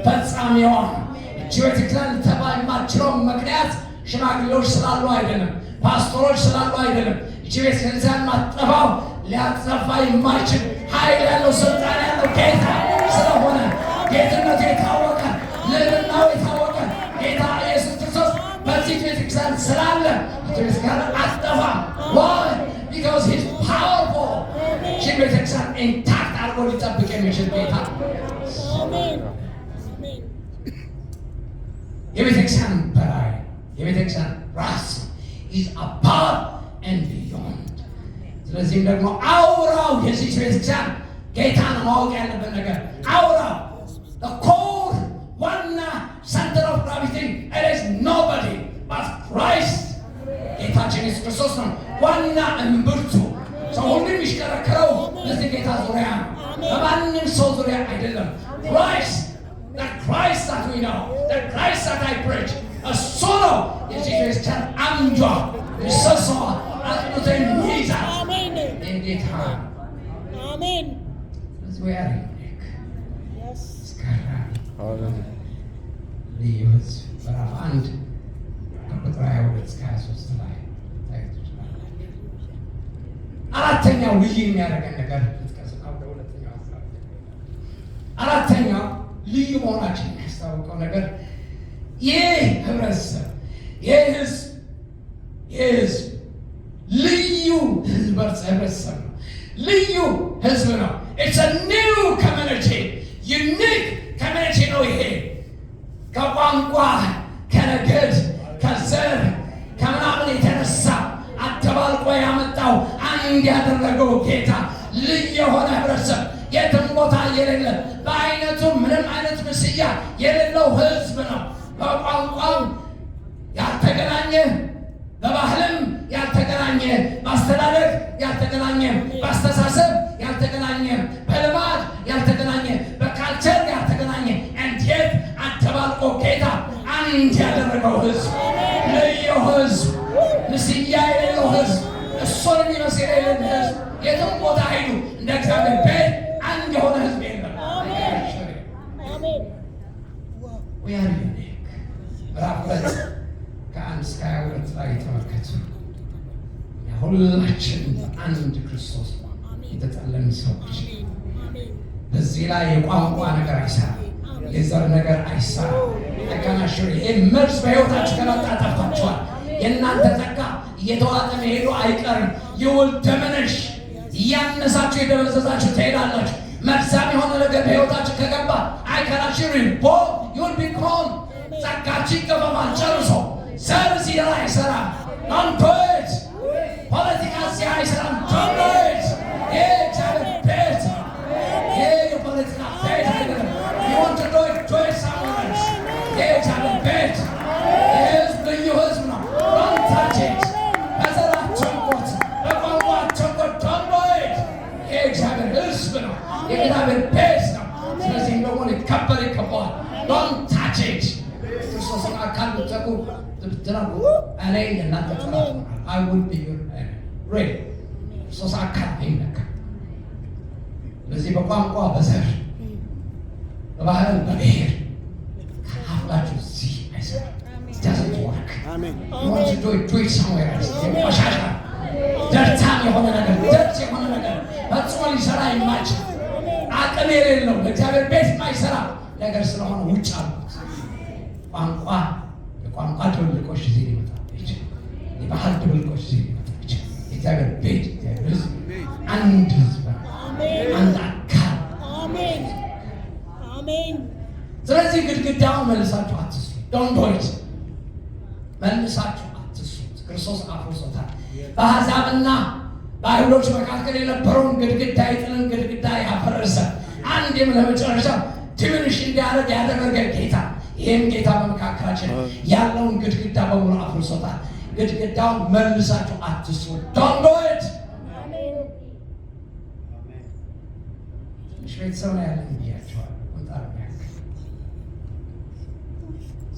ፈጻሚዋም። እቺ ቤተ ክርስቲያን ልትጠፋ የማትችለው ምክንያት ሽማግሌዎች ስላሉ አይደለም፣ ፓስተሮች ስላሉ አይደለም። እቺ ቤተ ክርስቲያን ማትጠፋው ሊያጠፋ የማይችል ኃይል ያለው፣ ስልጣን ያለው ጌታ ስለሆነ፣ ጌትነቱ የታወቀ፣ ልዕልናው የታወቀ ጌታ ኢየሱስ ክርስቶስ በዚህ ቤተክርስቲያን ስላለ ቤተክርስቲያን አትጠፋም። Why? Because he's powerful። ይህችን ቤተክርስቲያን intact አድርጎ ሊጠብቅ የሚችል ጌታ። አሜን። አሜን። የቤተክርስቲያን በላይ፣ የቤተክርስቲያን ራስ፣ is above and beyond። ስለዚህም ደግሞ አውራው የዚች ቤተክርስቲያን ጌታ ነው። ማወቅ ያለብን ነገር አውራው core ዋና center of gravity is nobody but Christ። ጌታችን ኢየሱስ ክርስቶስ ነው ዋና እምብርቱ። ሰው ሁሉ የሚሽከረከረው በዚህ ጌታ ዙሪያ ነው፣ በማንም ሰው ዙሪያ አይደለም። Christ, the Christ that we know, the Christ that I preach፣ እሱ ነው የዚህ ቤተክርስቲያን አምዷ፣ ምሰሶዋ፣ አጽንቶ የሚይዛት አሜን። ጌታ። አሜን። ስለዚህ we are unique። Yes. አስገራሚ። ሃሌሉያ። ልዩ ህዝብ። ምዕራፍ 1 ከቁጥር 22 እስከ 23 ላይ ታዩት ትችላላችሁ። አራተኛው ልዩ የሚያደርገን ነገር ልጥቀስና ወደ ሁለተኛው ሀሳብ። አራተኛው ልዩ መሆናችን የሚያስታውቀው ነገር ይህ ህብረተሰብ፣ ይህ ህዝብ ልዩ ህብረተሰብ ነው። ልዩ ህዝብ ነው። It's new community፣ unique community ነው። ይሄ ከቋንቋ፣ ከነገድ፣ ከዘር፣ ከምናምን የተነሳ አደባልቆ ያመጣው፣ አንድ ያደረገው ጌታ ልዩ የሆነ ህብረተሰብ፣ የትም ቦታ የሌለ፣ በአይነቱ ምንም አይነት ምስያ የሌለው ህዝብ ነው። በቋንቋም ያልተገናኘ፣ በባህልም ያልተገናኘ፣ በአስተዳደግ ያልተገናኘ፣ በአስተሳሰብ ያልተገናኘ፣ በልማድ ያልተገናኘ፣ በ culture ያልተገናኘ፣ እንዴት አደባልቆ ጌታ አንድ ያደረገው ህዝብ፣ ልዩ ህዝብ፣ ምስያ የሌለው ህዝብ፣ እሱን የሚመስል የሌለ ህዝብ። የትም ቦታ ሄዱ እንደ እግዚአብሔር ቤት አንድ የሆነ ህዝብ የለም። አሜን። We are unique። ምዕራፍ 2 ከ1 እስከ 22 ላይ ተመልከቱ። ሁላችን በአንድ ክርስቶስ የተጠለልን ሰዎች። አሜን። አሜን። በዚህ ላይ የቋንቋ ነገር አይሰራም፣ የዘር ነገር አይሰራም። ተቀናሽሩ። ይሄ መርዝ በሕይወታችሁ ከመጣ ጠፍታችኋል። የእናንተ ጸጋ እየተዋጠ መሄዱ አይቀርም። You will diminish። እያነሳችሁ የደበዘዛችሁ ትሄዳላችሁ። መርዛም የሆነ ነገር በሕይወታችሁ ከገባ I can assure you you'll be gone። ጸጋችሁ ይገፈፋል ጨርሶ። ዘር እዚህ ላይ አይሰራም። Don't do it። ፖለቲካ እዚህ አይሰራም። Don't do it። ይሄ እግዚአብሔር ቤት ነው። ይሄ የፖለቲካ ቤት አይደለም። You want to do it, do it somewhere else። ይሄ የእግዚአብሔር ቤት፣ የህዝብ ልዩ ህዝብ ነው። Don't touch it። በዘር አትንኩት፣ በቋንቋ ብትነኩ እኔ የእናንተ ጠላት እሆናለሁ። I will be your enemy. Really. ክርስቶስ አካል ይነካ። ስለዚህ በቋንቋ፣ በዘር፣ በባህል፣ በብሔር ከፋፍላችሁ እዚህ አይሰራም። It doesn't work. አሜን። You want to do it, do it somewhere else. ቆሻሻ dirty የሆነ ነገር፣ dirty የሆነ ነገር፣ ፈጽሞ ሊሰራ የማይችል፣ አቅም የሌለው፣ ለእግዚአብሔር ቤት የማይሰራ ነገር ስለሆነ ውጭ አሉት። ቋንቋ፣ የቋንቋ ድብልቆች እዚህ ሊመጣ ይችላል። የባህል ድብልቆች እዚህ ሊመጣ ይችላል። የእግዚአብሔር ቤት፣ እግዚአብሔር ሕዝብ አንድ ሕዝብ ነው። አንድ አካል። አሜን፣ አሜን። ስለዚህ ግድግዳውን መልሳችሁ አትስሩ። Don't do it። መልሳችሁ አትስሩት። ክርስቶስ አፍርሶታል። በአሕዛብና በአይሁዶች መካከል የነበረውን ግድግዳ፣ የጥልን ግድግዳ ያፈረሰ፣ አንድም ለመጨረሻ diminish እንዲያደርግ ያደረገ ጌታ፣ ይህም ጌታ በመካከላችን ያለውን ግድግዳ በሙሉ አፍርሶታል። ግድግዳውን መልሳችሁ አትስሩ። Don't do it። አሜን። ትንሽ ቤተሰብ ነው ያለን ብያቸዋለሁ። ቁንጣር የሚያክል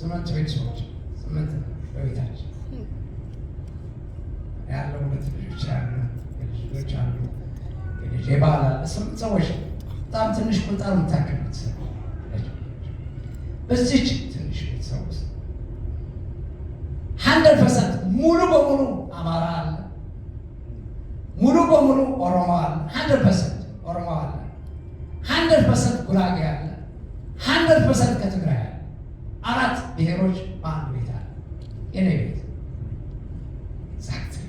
8 ቤተሰቦች፣ 8 በቤታችን ያለው፣ ሁለት ልጆች ያሉ፣ የልጅ ልጆች አሉ፣ የልጄ ባል አለ። 8 ሰዎች፣ በጣም ትንሽ ቁንጣር የምታክል ቤተሰብ። በዚች ትንሽ ቤተሰብ ውስጥ 100% ሙሉ በሙሉ አማራ አለ፣ ሙሉ በሙሉ ኦሮሞ አለ፣ 100% ኦሮሞ አለ፣ 100% ጉራጌ አለ፣ 100% ከትግራይ አለ። አራት ብሔሮች በአንድ ቤት አለ። የኔ ቤት። Exactly.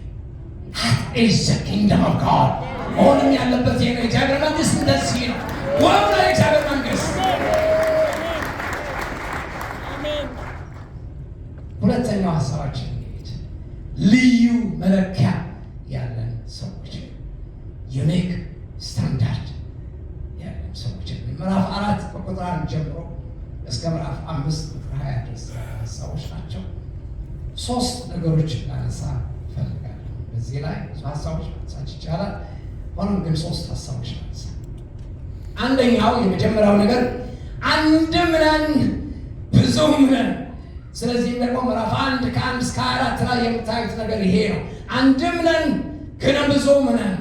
That is the kingdom of God. መሆንም ያለበት ይሄ ነው። የእግዚአብሔር መንግስት እንደዚህ ነው። ውብ ነው የእግዚአብሔር መንግስት። አሜን። ሁለተኛው ሀሳባችን እንሂድ። ልዩ መለኪያ ያለን ሰዎች፣ unique standard ያለን ሰዎች። ምዕራፍ 4 ከቁጥር 1 ጀምሮ እስከ ምዕራፍ 5 ቁጥር 20 ድረስ ያሉ ሀሳቦች ናቸው። ሶስት ነገሮች ላነሳ እፈልጋለሁ። በዚህ ላይ ብዙ ሀሳቦች ማንሳት ይቻላል። ሆኖም ግን ሶስት ሀሳቦች ላነሳ። አንደኛው፣ የመጀመሪያው ነገር አንድም ነን ብዙም ነን። ስለዚህም ደግሞ ምዕራፍ 1 ከ1 እስከ 4 ላይ የምታዩት ነገር ይሄ ነው። አንድም ነን ግን ብዙም ነን።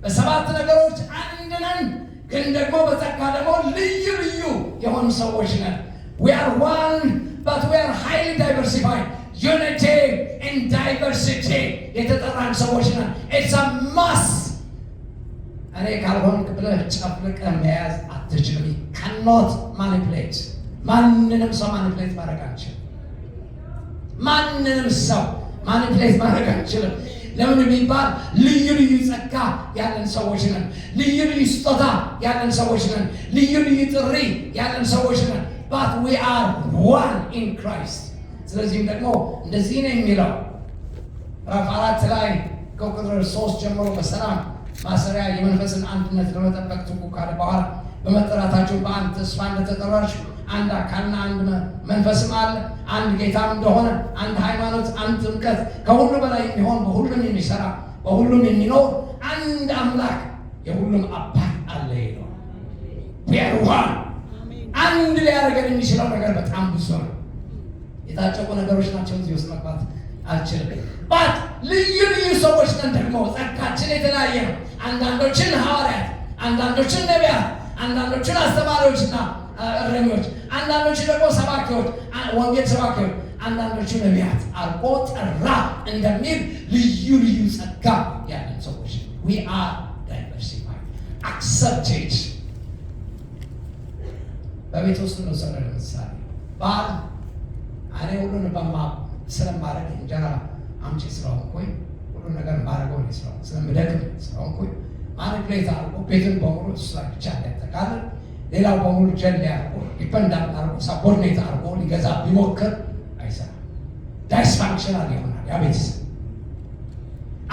በሰባት ነገሮች አንድ ነን፣ ግን ደግሞ በጸጋ ደግሞ ልዩ ልዩ የሆኑ ሰዎች ነን። We are one, but we are highly diversified. Unity in diversity የተጠራን ሰዎች ነን። It's a must. እኔ ካልሆንክ ብለህ ጨፍልቀህ መያዝ አትችልም። ካኖት ማኒፕሌት። ማንንም ሰው manipulate ማድረግ አንችልም። ማንንም ሰው manipulate ማድረግ አንችልም። ለምን ቢባል ልዩ ልዩ ጸጋ ያለን ሰዎች ነን። ልዩ ልዩ ስጦታ ያለን ሰዎች ነን። ልዩ ልዩ ጥሪ ያለን ሰዎች ነን። But we are one in Christ። ስለዚህም ደግሞ እንደዚህ ነው የሚለው ምዕራፍ 4 ላይ ከቁጥር 3 ጀምሮ፣ በሰላም ማሰሪያ የመንፈስን አንድነት ለመጠበቅ ትጉ ካለ በኋላ፣ በመጠራታችሁ በአንድ ተስፋ እንደተጠራችሁ አንድ አካልና አንድ መንፈስም አለ፣ አንድ ጌታም እንደሆነ፣ አንድ ሃይማኖት፣ አንድ ጥምቀት፣ ከሁሉ በላይ የሚሆን፣ በሁሉም የሚሰራ፣ በሁሉም የሚኖር አንድ አምላክ የሁሉም አባት አለ ይለዋል። We are one። አንድ ሊያደርገን የሚችለው ነገር በጣም ብዙ ነው። የታጨቁ ነገሮች ናቸው። እዚህ ውስጥ መግባት አልችልም። But ልዩ ልዩ ሰዎች ነን። ደግሞ ጸጋችን የተለያየ ነው። አንዳንዶችን ሐዋርያት፣ አንዳንዶችን ነቢያት፣ አንዳንዶችን አስተማሪዎችና እረኞች፣ አንዳንዶችን ደግሞ ሰባኪዎች፣ ወንጌል ሰባኪዎች፣ አንዳንዶቹ ነቢያት አርጎ ጠራ እንደሚል ልዩ ልዩ ጸጋ ያለን ሰዎች፣ we are diversified, accepted። በቤት ውስጥ እንውሰድ። ለምሳሌ ባል እኔ ሁሉን በማ ስለማድረግ፣ እንጀራ አምጪ ስለሆንኩኝ፣ ሁሉ ነገር ማድረገው እኔ ስለሆንኩ፣ ስለምደክም ስለሆንኩኝ፣ manipulate አድርጎ ቤትን በሙሉ እሱ ላይ ብቻ እንዲያጠቃልል፣ ሌላው በሙሉ ጀሌ አድርጎ፣ dependent አድርጎ፣ subordinate አድርጎ ሊገዛ ቢሞክር አይሰራም። Dysfunctional ይሆናል ያ ቤተሰብ።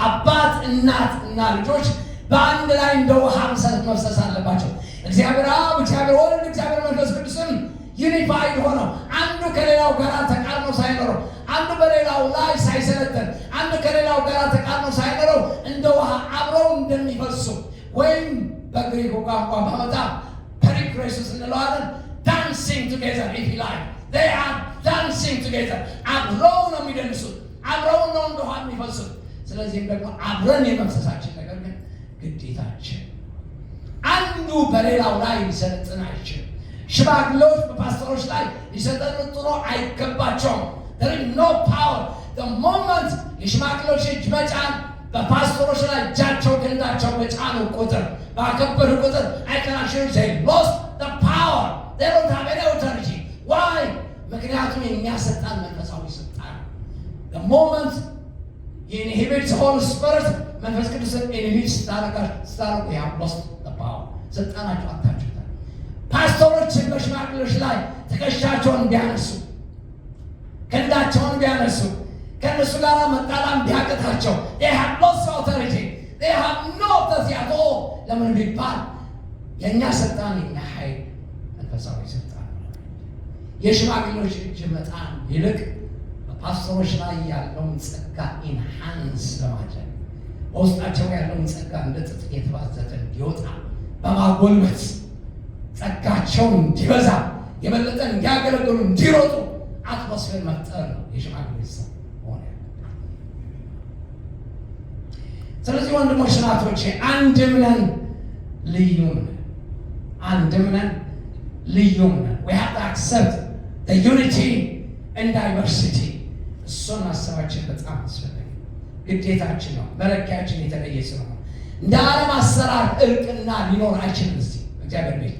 አባት፣ እናት እና ልጆች በአንድ ላይ እንደ ውሃ መፍሰስ አለባቸው። እግዚአብሔር አብ፣ እግዚአብሔር ወልድ፣ እግዚአብሔር መንፈስ ቅዱስም unified ሆነው፣ አንዱ ከሌላው ጋር ተቃርኖ ሳይኖረው፣ አንዱ በሌላው ላይ ሳይሰለጥን፣ አንዱ ከሌላው ጋር ተቃርኖ ሳይኖረው እንደ ውሃ አብረው እንደሚፈሱ፣ ወይም በግሪኩ ቋንቋ ባመጣ perichoresis እንለዋለን። Dancing together, if you like. They are dancing together. dancing together። አብረው ነው የሚደንሱት፣ አብረው ነው እንደ ውሃ የሚፈሱት። ስለዚህም ደግሞ አብረን የመፍሰሳችን ነገር ግን ግዴታችን፣ አንዱ በሌላው ላይ ሊሰለጥን አይችልም። ሽማግሌዎች በፓስተሮች ላይ ሊሰለጥኑ አይገባቸውም። There is no power. The moment የሽማግሌዎች እጅ መጫን፣ በፓስተሮች ላይ እጃቸው ክንዳቸው በጫኑ ቁጥር፣ ባከበሩ ቁጥር፣ I can assure you they lost the power. They don't have any authority. Why? ምክንያቱም የእኛ ስልጣን መንፈሳዊ ስልጣን። The moment you inhibit the Holy Spirit፣ መንፈስ ቅዱስን inhibit ስታደርጉ you have lost the power። ስልጣናችሁ አጥታችሁታል። ፓስተሮችን በሽማግሌዎች ላይ ትከሻቸውን ቢያነሱ፣ ክንዳቸውን ቢያነሱ፣ ከእነሱ ጋር መጣላም ቢያቅታቸው they have lost authority. They have no authority at all። ለምን ቢባል የእኛ ስልጣን፣ የእኛ ኃይል መንፈሳዊ ስልጣን ነው። የሽማግሌዎች እጅ መጫን ይልቅ በፓስተሮች ላይ ያለውን ጸጋ enhance ለማድረግ፣ በውስጣቸው ያለውን ጸጋ እንደ ጥጥ የተባዘተ እንዲወጣ በማጎልበት፣ ጸጋቸውን እንዲበዛ፣ የበለጠ እንዲያገለግሉ፣ እንዲሮጡ atmosphere መፍጠር ነው የሽማግሌ ስራ መሆን ያለበት። ስለዚህ ወንድሞች እናቶቼ፣ አንድም ነን ልዩም ነን። አንድም ነን ልዩም ነን። We have to accept the unity and diversity። እሱን ማሰባችን በጣም አስፈላጊ ግዴታችን ነው። መለኪያችን የተለየ ስለሆነ እንደ ዓለም አሰራር እልቅና ሊኖር አይችልም። እስቲ በእግዚአብሔር ቤት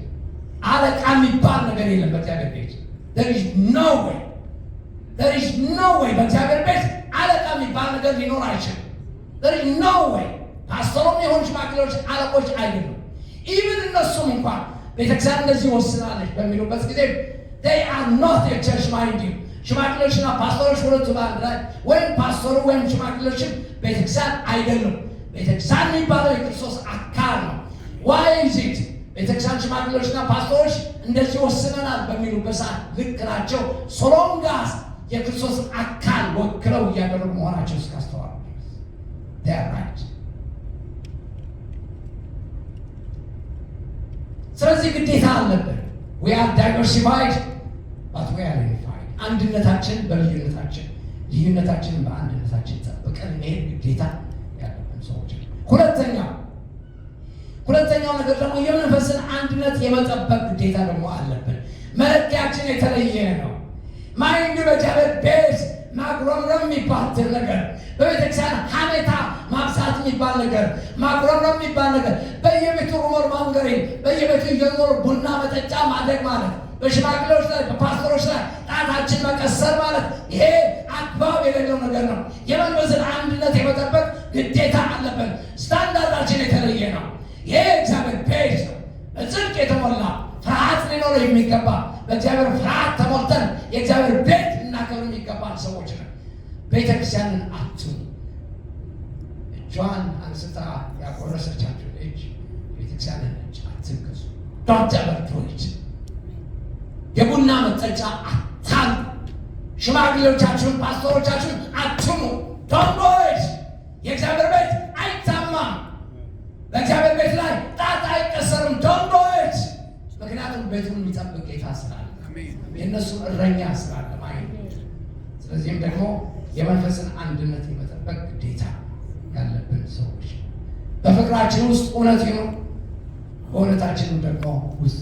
አለቃ የሚባል ነገር የለም። በእግዚአብሔር ቤት there is no way, there is no way። በእግዚአብሔር ቤት አለቃ የሚባል ነገር ሊኖር አይችልም። There is no way። ፓስተሩም የሆኑ ሽማግሌዎች አለቆች አይደሉም። Even እነሱም እንኳን ቤተክርስቲያን እንደዚህ ወስናለች በሚሉበት ጊዜ they are not a church, mind you። ሽማግሌዎችና ፓስተሮች ሁለቱ በአንድ ላይ ወይም ፓስተሩ ወይም ሽማግሌዎችም ቤተክርስቲያን አይደሉም። ቤተክርስቲያን የሚባለው የክርስቶስ አካል ነው። Why is it? ቤተክርስቲያን ሽማግሌዎችና ፓስተሮች እንደዚህ ወስነናል በሚሉበት ሰዓት ልክ ናቸው። So long as የክርስቶስ አካል ወክለው እያደረጉ መሆናቸው እስካስተዋሉ they are right። ስለዚህ ግዴታ አለብን። We are diversified but we are unified። አንድነታችን በልዩነታችን፣ ልዩነታችንን በአንድነታችን ጠብቀን መሄድ ግዴታ ያለብን ሰዎች ነን። ሁለተኛው ነገር ደግሞ የመንፈስን አንድነት የመጠበቅ ግዴታ ደግሞ አለብን። መለኪያችን የተለየ ነው። Mind በእግዚአብሔር ቤት ማጉረምረም የሚባል ነገር፣ በቤተክርስቲያን ሐሜታ ማብዛት የሚባል ነገር፣ ማጉረምረም የሚባል ነገር፣ በየቤቱ rumor mongering፣ በየቤቱ እየዞሩ ቡና መጠጫ ማድረግ ማለት፣ በሽማግሌዎች ላይ፣ በፓስተሮች ላይ ጣታችን መቀሰር ማለት ይሄ አግባብ የሌለው ነገር ነው። የመንፈስን አንድነት የመጠበቅ ግዴታ አለብን። ስታንዳርዳችን የተለየ ነው። ይሄ እግዚአብሔር ቤት ነው። በጽድቅ የተሞላ ፍርሃት ሊኖረው የሚገባ፣ በእግዚአብሔር ፍርሃት ተሞልተን የእግዚአብሔር ቤት እናከብር የሚገባን ሰዎች ነን። ቤተ ክርስቲያንን አትሙ። እጇን አንስታ ያጎረሰቻችሁን እጅ፣ ቤተክርስቲያንን እጅ አትንከሱ። Don't ever do it። የቡና መጠጫ አታሉ። ሽማግሌዎቻችሁን፣ ፓስተሮቻችሁን አትሙ። Don't do it። የእግዚአብሔር ቤት አይታማም። በእግዚአብሔር ቤት ላይ ጣት አይቀሰርም። Don't do it። ምክንያቱም ቤቱን የሚጠብቅ ጌታ ስላለ፣ የእነሱ እረኛ ስላለ ማለት ነው። ስለዚህም ደግሞ የመንፈስን አንድነት የመጠበቅ ግዴታ ያለብን ሰዎች፣ በፍቅራችን ውስጥ እውነት ይኑር፣ በእውነታችንም ደግሞ ውስጥ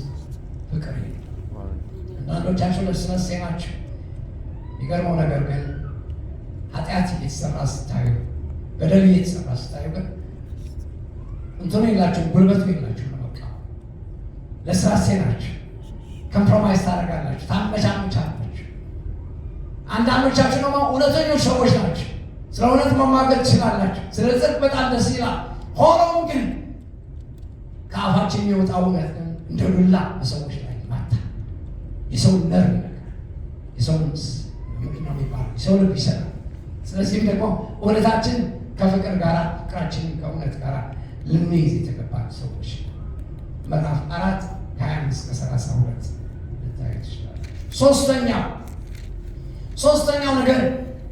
ፍቅር ይኑር። አንዳንዶቻችሁ ለስለሴ ናችሁ። የሚገርመው ነገር ግን ኃጢአት እየተሰራ ስታዩ፣ በደል እየተሰራ ስታዩ ግን እንትኑ የላችሁም፣ ጉልበቱ የላችሁም። በቃ ለስላሴ ናችሁ። Compromise ታደርጋላችሁ፣ ታመቻምቻላችሁ። አንዳንዶቻችሁ ደግሞ እውነተኞች ሰዎች ናቸው። ስለ እውነት መሟገት ትችላላችሁ። ስለ ጽድቅ በጣም ደስ ይላል። ሆኖም ግን ከአፋችን የሚወጣው እውነት ግን እንደ ዱላ በሰዎች ላይ ማታ የሰውን ነርቭ ይነካል። የሰውን ምንድን ነው የሚባለው? የሰው ልብ ይሰራል። ስለዚህም ደግሞ እውነታችን ከፍቅር ጋር፣ ፍቅራችንን ከእውነት ጋር ልንይዝ የተገባን ሰዎች፣ ምዕራፍ 4 ከ25 እስከ 32 ልታዩ ትችላል። ሶስተኛው ነገር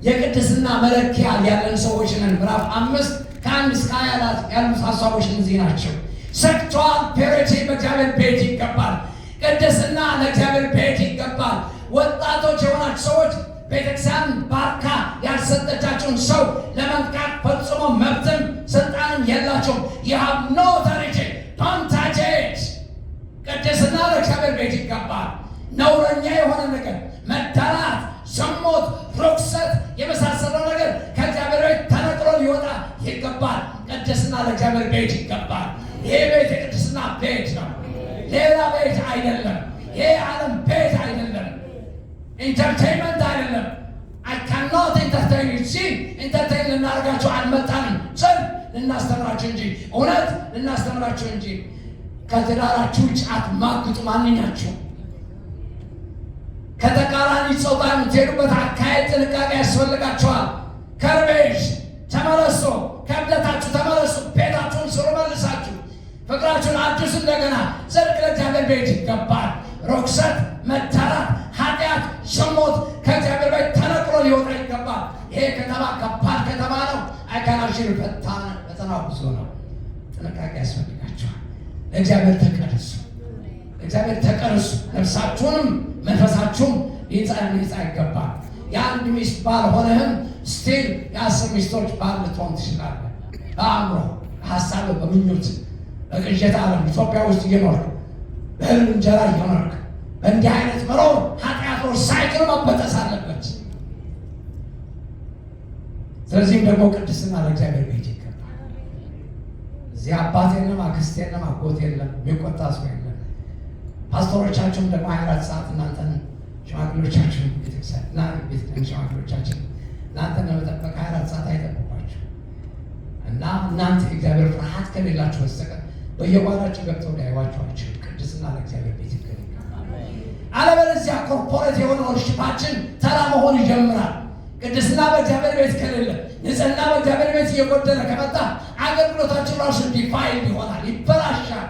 የቅድስና መለኪያ ያለን ሰዎች ነን። ምዕራፍ 5 ከ1 እስከ 20 ያሉት ሀሳቦች እነዚህ ናቸው። Sexual purity በእግዚአብሔር ቤት ይገባል። ቅድስና ለእግዚአብሔር ቤት ይገባል። ወጣቶች የሆናችሁ ሰዎች ቤተክርስቲያን ባርካ ያልሰጠቻችሁን ሰው ለመንካት ፈጽሞ መብትም ስልጣንም የላችሁም። You have no authority. Don't touch it. ቅድስና ለእግዚአብሔር ቤት ይገባል። ነውረኛ የሆነ ነገር፣ መዳራት፣ ዝሙት፣ ርኩሰት የመሳሰለው ነገር ከእግዚአብሔር ቤት ተነቅሎ ሊወጣ ይገባል። ቅድስና ለእግዚአብሔር ቤት ይገባል። ይሄ ቤት የቅድስና ቤት ነው። ሌላ ቤት አይደለም። ይሄ ዓለም ቤት አይደለም። Entertainment አይደለም። አይ ካኖት ኢንተርቴይን ሲ ኢንተርቴይን ልናደርጋችሁ አልመጣንም። ጽድቅ ልናስተምራችሁ እንጂ፣ እውነት ልናስተምራችሁ እንጂ። ከትዳራችሁ ውጭ አትማግጡ። ማንኛችሁ ከተቃራኒ ጾታ የምትሄዱበት አካሄድ ጥንቃቄ ያስፈልጋችኋል። ከርቤሽ ተመለሱ፣ ከእብደታችሁ ተመለሱ፣ ቤታችሁን ስሩ መልሳችሁ፣ ፍቅራችሁን አድሱ እንደገና። ጽድቅ ለእግዚአብሔር ቤት ይገባል። ርኩሰት፣ መዳራት፣ ኃጢአት፣ ዝሙት ከእግዚአብሔር ቤት ተነቅሎ ሊወጣ ይገባል። ይሄ ከተማ ከባድ ከተማ ነው። አይካናሽን ፈተናው ብዙ ነው። ጥንቃቄ ያስፈልጋችኋል። ለእግዚአብሔር ተቀደሱ። እግዚአብሔር ተቀደሱ። ነፍሳችሁንም መንፈሳችሁም ሊነጻ ሊነጻ ይገባል። የአንድ ሚስት ባል ሆነህም still የ10 ሚስቶች ባል ልትሆን ትችላለህ። በአእምሮ፣ በሀሳብ፣ በምኞት፣ በቅዠት ዓለም ኢትዮጵያ ውስጥ እየኖርክ፣ በህልም እንጀራ እየኖርክ በእንዲህ አይነት መኖር ኃጢአት ነው። Cycle መበጠስ አለበት። ስለዚህም ደግሞ ቅድስና ለእግዚአብሔር ቤት ይገባል። እዚህ አባት የለም፣ አክስት የለም፣ አጎት የለም፣ የሚቆጣ ሰው የለም። ፓስተሮቻችሁም ደግሞ 24 ሰዓት እናንተን፣ ሽማግሌዎቻችሁን፣ ቤተክርስቲያን እና ቤተክርስቲያን ሽማግሌዎቻችን እናንተን ለመጠበቅ 24 ሰዓት አይጠብቋችሁ እና እናንተ የእግዚአብሔር ፍርሃት ከሌላችሁ በስተቀር በየጓዳችሁ ገብተው ሊያዩዋችሁ አይችሉም። ቅድስና ለእግዚአብሔር ቤት ይገባል። አለበለዚያ corporate የሆነ worship ኣችን ተራ መሆን ይጀምራል። ቅድስና በእግዚአብሔር ቤት ከሌለ፣ ንጽህና በእግዚአብሔር ቤት እየጎደለ ከመጣ አገልግሎታችን ራሱ defiled ይሆናል፣ ይበላሻል።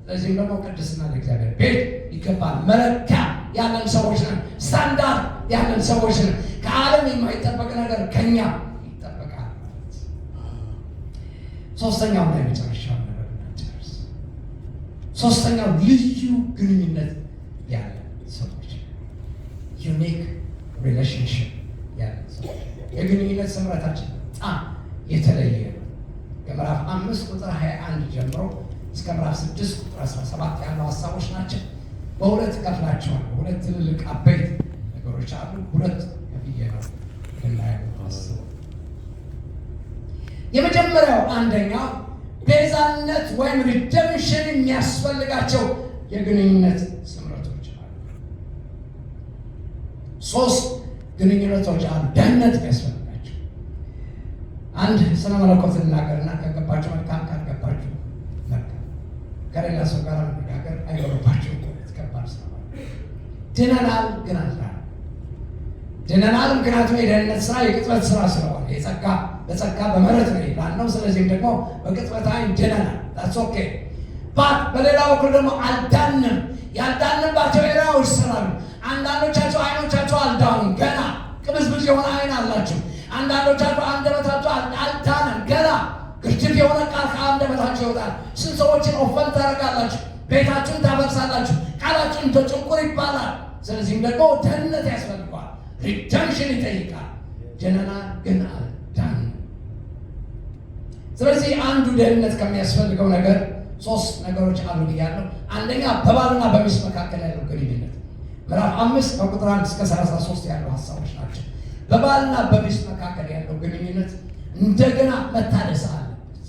ስለዚህም ደግሞ ቅድስና ለእግዚአብሔር ቤት ይገባል። መለኪያ ያለን ሰዎች ነን። ስታንዳርድ ያለን ሰዎች ነን። ከዓለም የማይጠበቅ ነገር ከኛ ይጠበቃል ማለት። ሶስተኛው እና የመጨረሻው ነገር እናጨርስ። ሶስተኛው ልዩ ግንኙነት ያለን ሰዎች፣ unique relationship ያለን ሰዎች፣ የግንኙነት ስምረታችን በጣም የተለየ ነው። ከምዕራፍ 5 ቁጥር 21 ጀምሮ እስከ ምዕራፍ 6 ቁጥር 17 ያሉ ሀሳቦች ናቸው። በሁለት ከፍላቸዋለሁ። ሁለት ትልልቅ አበይት ነገሮች አሉ። ሁለት ከፍዬ ነው ልናየው አስበው። የመጀመሪያው አንደኛው ቤዛነት ወይም redemption የሚያስፈልጋቸው የግንኙነት ስምረቶች አሉ። ሶስት ግንኙነቶች አሉ ደህንነት የሚያስፈልጋቸው። አንድ ስለ መለኮት ልናገርና ከገባችሁ መልካም፣ ካልገባችሁ መልካም። ከሌላ ሰው ጋር መነጋገር አይኖርባችሁም። ከባድ ስለሆነ ድነናል፣ ግን አልዳንም። ድነናል፣ ምክንያቱም የደህንነት ስራ የቅጽበት ስራ ስለሆነ የጸጋ በጸጋ በምህረት ነው የዳነው። ስለዚህም ደግሞ በቅጽበት ዓይን ድነናል። That's okay, but በሌላ በኩል ደግሞ አልዳንም። ያልዳንባቸው area ዎች ስላሉ አንዳንዶቻችሁ አይኖቻችሁ አልዳኑም፣ ገና ቅብዝብዝ የሆነ አይን አላችሁ። አንዳንዶቻችሁ አንደበታችሁ አልዳንም፣ ገና ግርድፍ የሆነ ቃል ከአንደበታችሁ ይወጣል። ስንት ሰዎችን offend ታደርጋላችሁ፣ ቤታችሁን ታፈርሳላችሁ፣ ቃላችሁን እንደ ጭንቁር ይባላል። ስለዚህም ደግሞ ደህንነት ያስፈልገዋል፣ redemption ይጠይቃል። ድነናል ግን አልዳንም። ስለዚህ አንዱ ደህንነት ከሚያስፈልገው ነገር ሶስት ነገሮች አሉ ብያለሁ። አንደኛ በባልና በሚስት መካከል ያለው ግንኙነት ምዕራፍ 5 ከቁጥር 1 እስከ 33 ያሉ ሀሳቦች ናቸው። በባልና በሚስት መካከል ያለው ግንኙነት እንደገና መታደስ አለበት።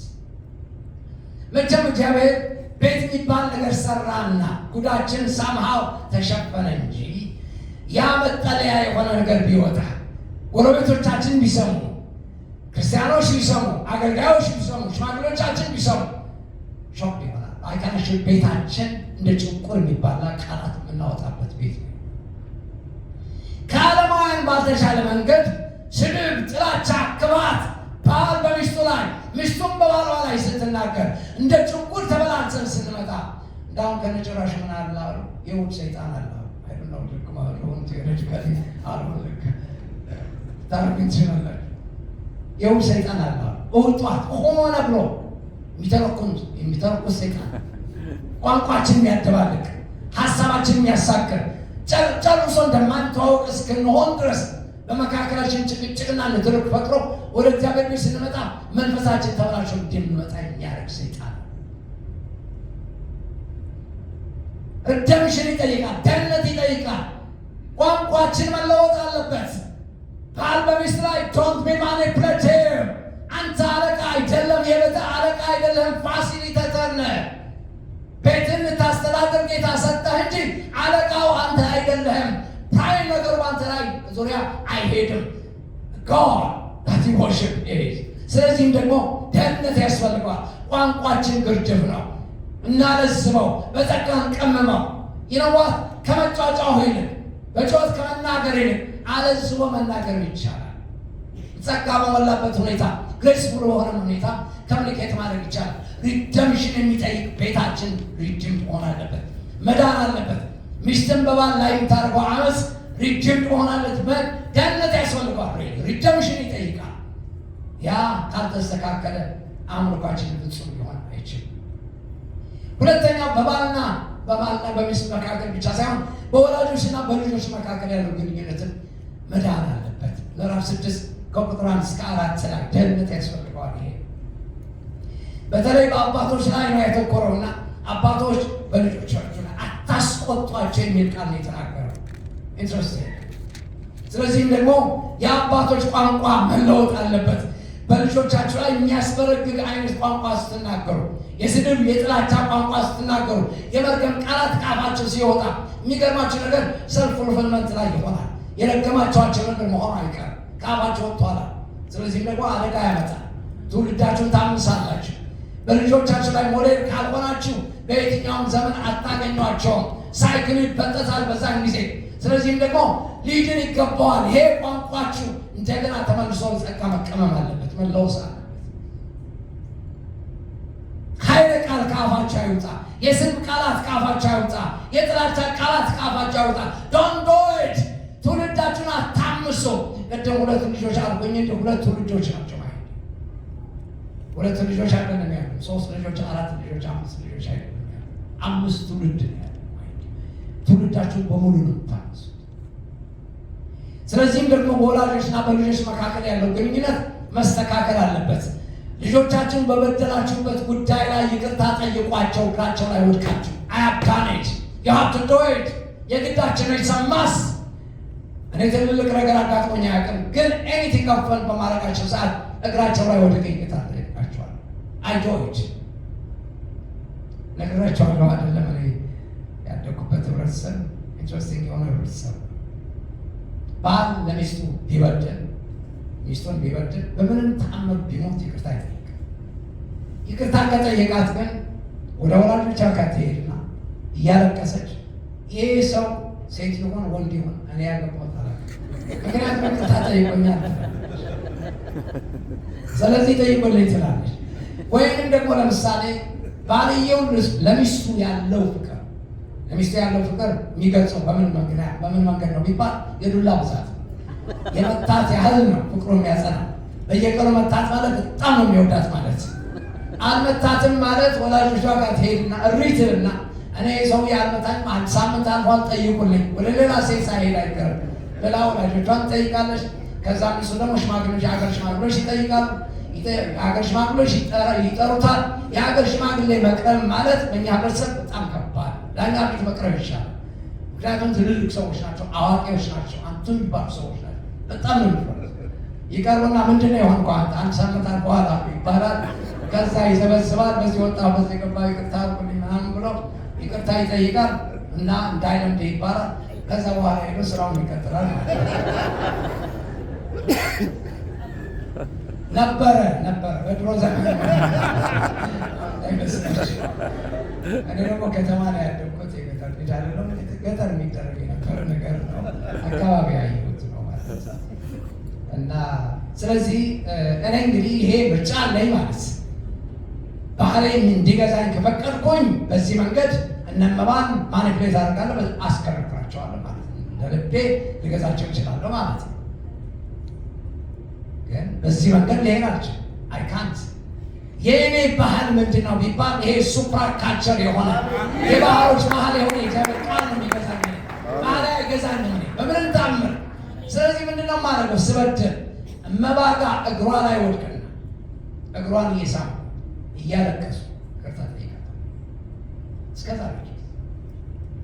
መቼም እግዚአብሔር ቤት የሚባል ነገር ሰራና ጉዳችን somehow ተሸፈነ እንጂ ያ መጠለያ የሆነ ነገር ቢወጣ፣ ጎረቤቶቻችን ቢሰሙ፣ ክርስቲያኖች ቢሰሙ፣ አገልጋዮች ቢሰሙ፣ ሽማግሌዎቻችን ቢሰሙ shock ይሆናል። አይቀንሽ ቤታችን እንደ ጭንቁር የሚባላ ቃላት የምናወጣበት ቤት ነው። ከዓለማውያን ባልተሻለ መንገድ ስድብ፣ ጥላቻ፣ ክፋት ባል በሚስቱ ላይ፣ ሚስቱም በባሏ ላይ ስትናገር እንደ ጭንቁር ተበላልተን ስንመጣ እንዳሁን ከነጭራሽ ምን አለ አሉ፣ የውድ ሰይጣን አለ አሉ። I don't know ልክ ማለት theologically አሉ፣ ልክ ታረጉኝ ትችላላችሁ። የውድ ሰይጣን አለ አሉ። እሑድ ጠዋት ሆነ ብሎ የሚተረኩስ ሰይጣን፣ ቋንቋችን የሚያደባልቅ፣ ሀሳባችን የሚያሳክር፣ ጨርሶ እንደማንተዋወቅ እስክንሆን ድረስ በመካከላችን ጭቅጭቅና ንትርክ ፈጥሮ ወደ እግዚአብሔር ቤት ስንመጣ መንፈሳችን ተበላሽቶ እንድንመጣ የሚያደርግ ሰይጣን። Redemption ይጠይቃል። ደህንነት ይጠይቃል። ቋንቋችን መለወጥ አለበት። ባል በሚስት ላይ don't be manipulative። አንተ አለቃ አይደለም፣ የቤት አለቃ አይደለም፣ facilitator ነህ። ቤትን ልታስተዳድር ጌታ ሰጠህ እንጂ አለቃው አንተ አይደለህም። Prime ነገሩ በአንተ ላይ ዙሪያ አይሄድም። God that you worship is። ስለዚህም ደግሞ ደህንነት ያስፈልገዋል። ቋንቋችን ግርድፍ ነው። እናለዝበው፣ በጸጋ እንቀምመው። You know what? ከመጯጯህ ይልቅ፣ በጩኸት ከመናገር ይልቅ አለዝቦ መናገር ይቻላል። ጸጋ በሞላበት ሁኔታ፣ graceful በሆነ ሁኔታ communicate ማድረግ ይቻላል። Redemption የሚጠይቅ ቤታችን redeem መሆን አለበት፣ መዳን አለበት። ሚስትም በባል ላይ የምታደርገው አመፅ redeem መሆን አለበት። ደህንነት ያስፈልገዋል። Redemption ይጠይቃል። ያ ካልተስተካከለ አምልኳችን ፍጹም ሊሆን አይችልም። ሁለተኛው በባልና በሚስት መካከል ብቻ ሳይሆን በወላጆችና በልጆች መካከል ያለው ግንኙነትን መዳን አለበት። ምዕራፍ 6 ከቁጥር 1 እስከ 4 ላይ ደህንነት ያስፈልገዋል። ይሄ በተለይ በአባቶች ላይ ነው ያተኮረውና አባቶች በልጆቻችሁ ላይ አታስቆጧቸው የሚል ቃል ነው የተናገረው። Interesting። ስለዚህም ደግሞ የአባቶች ቋንቋ መለወጥ አለበት። በልጆቻችሁ ላይ የሚያስበረግግ አይነት ቋንቋ ስትናገሩ፣ የስድብ የጥላቻ ቋንቋ ስትናገሩ፣ የመርገም ቃላት ከአፋችሁ ሲወጣ የሚገርማችሁ ነገር self fulfillment ላይ ይሆናል። የረገማችኋቸው ነገር መሆኑ አይቀርም፣ ከአፋችሁ ወጥቷል። ስለዚህም ደግሞ አደጋ ያመጣል። ትውልዳችሁን ታምሳላችሁ። በልጆቻችሁ ላይ ሞዴል ካልሆናችሁ በየትኛውም ዘመን አታገኟቸውም። Cycle ኡ ይበጠሳል በዛን ጊዜ። ስለዚህም ደግሞ ሊድን ይገባዋል። ይሄ ቋንቋችሁ እንደገና ተመልሶ ጸጋ መቀመም አለበት፣ መለወስ አለበት። ኃይለ ቃል ከአፋችሁ አይውጣ። የስድብ ቃላት ከአፋችሁ አይውጣ። የጥላቻ ቃላት ከአፋችሁ አይውጣ። Don't do it። ትውልዳችሁን አታምሱ። ቅድም ሁለት ልጆች አልኩኝ እንጂ ሁለት ትውልዶች ናቸው ማለት ሁለት ልጆች አይደለም ያሉ፣ ሶስት ልጆች፣ አራት ልጆች፣ አምስት ልጆች አይደለም ያሉ፣ አምስት ትውልድ ነው ያለው። ትውልዳችሁን በሙሉ ነው የምታምሱት። ስለዚህም ደግሞ በወላጆችና በልጆች መካከል ያለው ግንኙነት መስተካከል አለበት። ልጆቻችሁን በበደላችሁበት ጉዳይ ላይ ይቅርታ ጠይቋቸው፣ እግራቸው ላይ ወድቃችሁ። I have done it, you have to do it። የግዳችን ነው። ይሰማስ እኔ ትልልቅ ነገር አጋጥሞኝ አያውቅም፣ ግን anything offend በማድረጋቸው ሰዓት እግራቸው ላይ ወድቄ ይቅርታ ጠይቃቸዋለሁ። I do it። ነግራቸዋለሁ። አይደለም፣ እኔ ያደኩበት ህብረተሰብ interesting የሆነ ህብረተሰብ ነው። ባል ለሚስቱ ቢበድል፣ ሚስቱን ቢበድል፣ በምንም ተአምር ቢሞት ይቅርታ አይጠይቅም። ይቅርታ ከጠየቃት ግን ወደ ወላጆቿ ጋር ትሄድና እያለቀሰች ይሄ ሰው ሴት ይሆን ወንድ ይሆን እኔ ያገባሁት አላውቅም፣ ምክንያቱም ይቅርታ ጠይቆኛል፣ ስለዚህ ጠይቆልኝ ትላለች። ወይንም ደግሞ ለምሳሌ ባልየው ለሚስቱ ያለው ፍቅር የሚገልጸው በምን መንገድ ነው ቢባል የዱላ ብዛት፣ የመታት ያህል ነው ፍቅሩ የሚያጸና። በየቀኑ መታት ማለት በጣም ነው የሚወዳት ማለት። አልመታትም ማለት ወላጆቿ ጋር ትሄድና እሪ ትልና እኔ ሰው አልመታኝም፣ አንድ ሳምንት አልፏል፣ ጠይቁልኝ፣ ወደ ሌላ ሴት ሳይሄድ አይቀርም ብላ ወላጆቿን ትጠይቃለች። ከዛ እነሱ ደግሞ ሽማግሌዎች፣ የሀገር ሽማግሌዎች ይጠይቃሉ። የሀገር ሽማግሌዎች ይጠሩታል። የሀገር ሽማግሌ መቅረብ ማለት በእኛ ህብረተሰብ በጣም ከባድ፣ ዳኛ ፊት መቅረብ ይሻላል። ምክንያቱም ትልልቅ ሰዎች ናቸው፣ አዋቂዎች ናቸው፣ አንቱ የሚባሉ ሰዎች ናቸው። በጣም ነው የሚፈሩት። ይቀርቡና ምንድን ነው የሆንከው አንተ፣ አንድ ሳምንት በኋላ ይባላል። ከዛ ይዘበዝባል። በዚህ ወጣ በዚህ ገባ፣ ይቅርታ አድርጉልኝ ምናምን ብሎ ይቅርታ ይጠይቃል እና እንዳይለምድ ይባላል። ከዛ በኋላ ሄዶ ስራውን ይቀጥላል ማለት ነው። ነበረ ነበረ በድሮ ዘመን አይመስላችሁም? እኔ ደግሞ ከተማ ነው ያደግኩት፣ የገጠር ልጅ አይደለሁም። ገጠር የሚደረግ የነበረ ነገር ነው፣ አካባቢ ያየሁት ነው ማለት ነው። እና ስለዚህ እኔ እንግዲህ ይሄ ምርጫ አለኝ ማለት ባህሌን እንዲገዛኝ ከፈቀድኩኝ በዚህ መንገድ እነመባን manipulate አደርጋለሁ፣ አስከረክራቸዋለሁ ማለት ነው። እንደ ልቤ ልገዛቸው እችላለሁ ማለት ነው። ግን በዚህ መንገድ ልሄድ አልችልም። አይ ካንት። የእኔ ባህል ምንድን ነው ቢባል ይሄ supra culture የሆነ የባህሎች መሀል የሆነ የእግዚአብሔር ቃል ነው የሚገዛኝ። ባህል አይደለም። አይገዛኝም እኔ በምንም ተአምር። ስለዚህ ምንድነው የማደርገው? ስበድል እመባ ጋ እግሯ ላይ ወድቅና እግሯን እየሳምኩ እያለቀሱ ይቅርታ ጠይቃታለሁ። እስከዛ ድረስ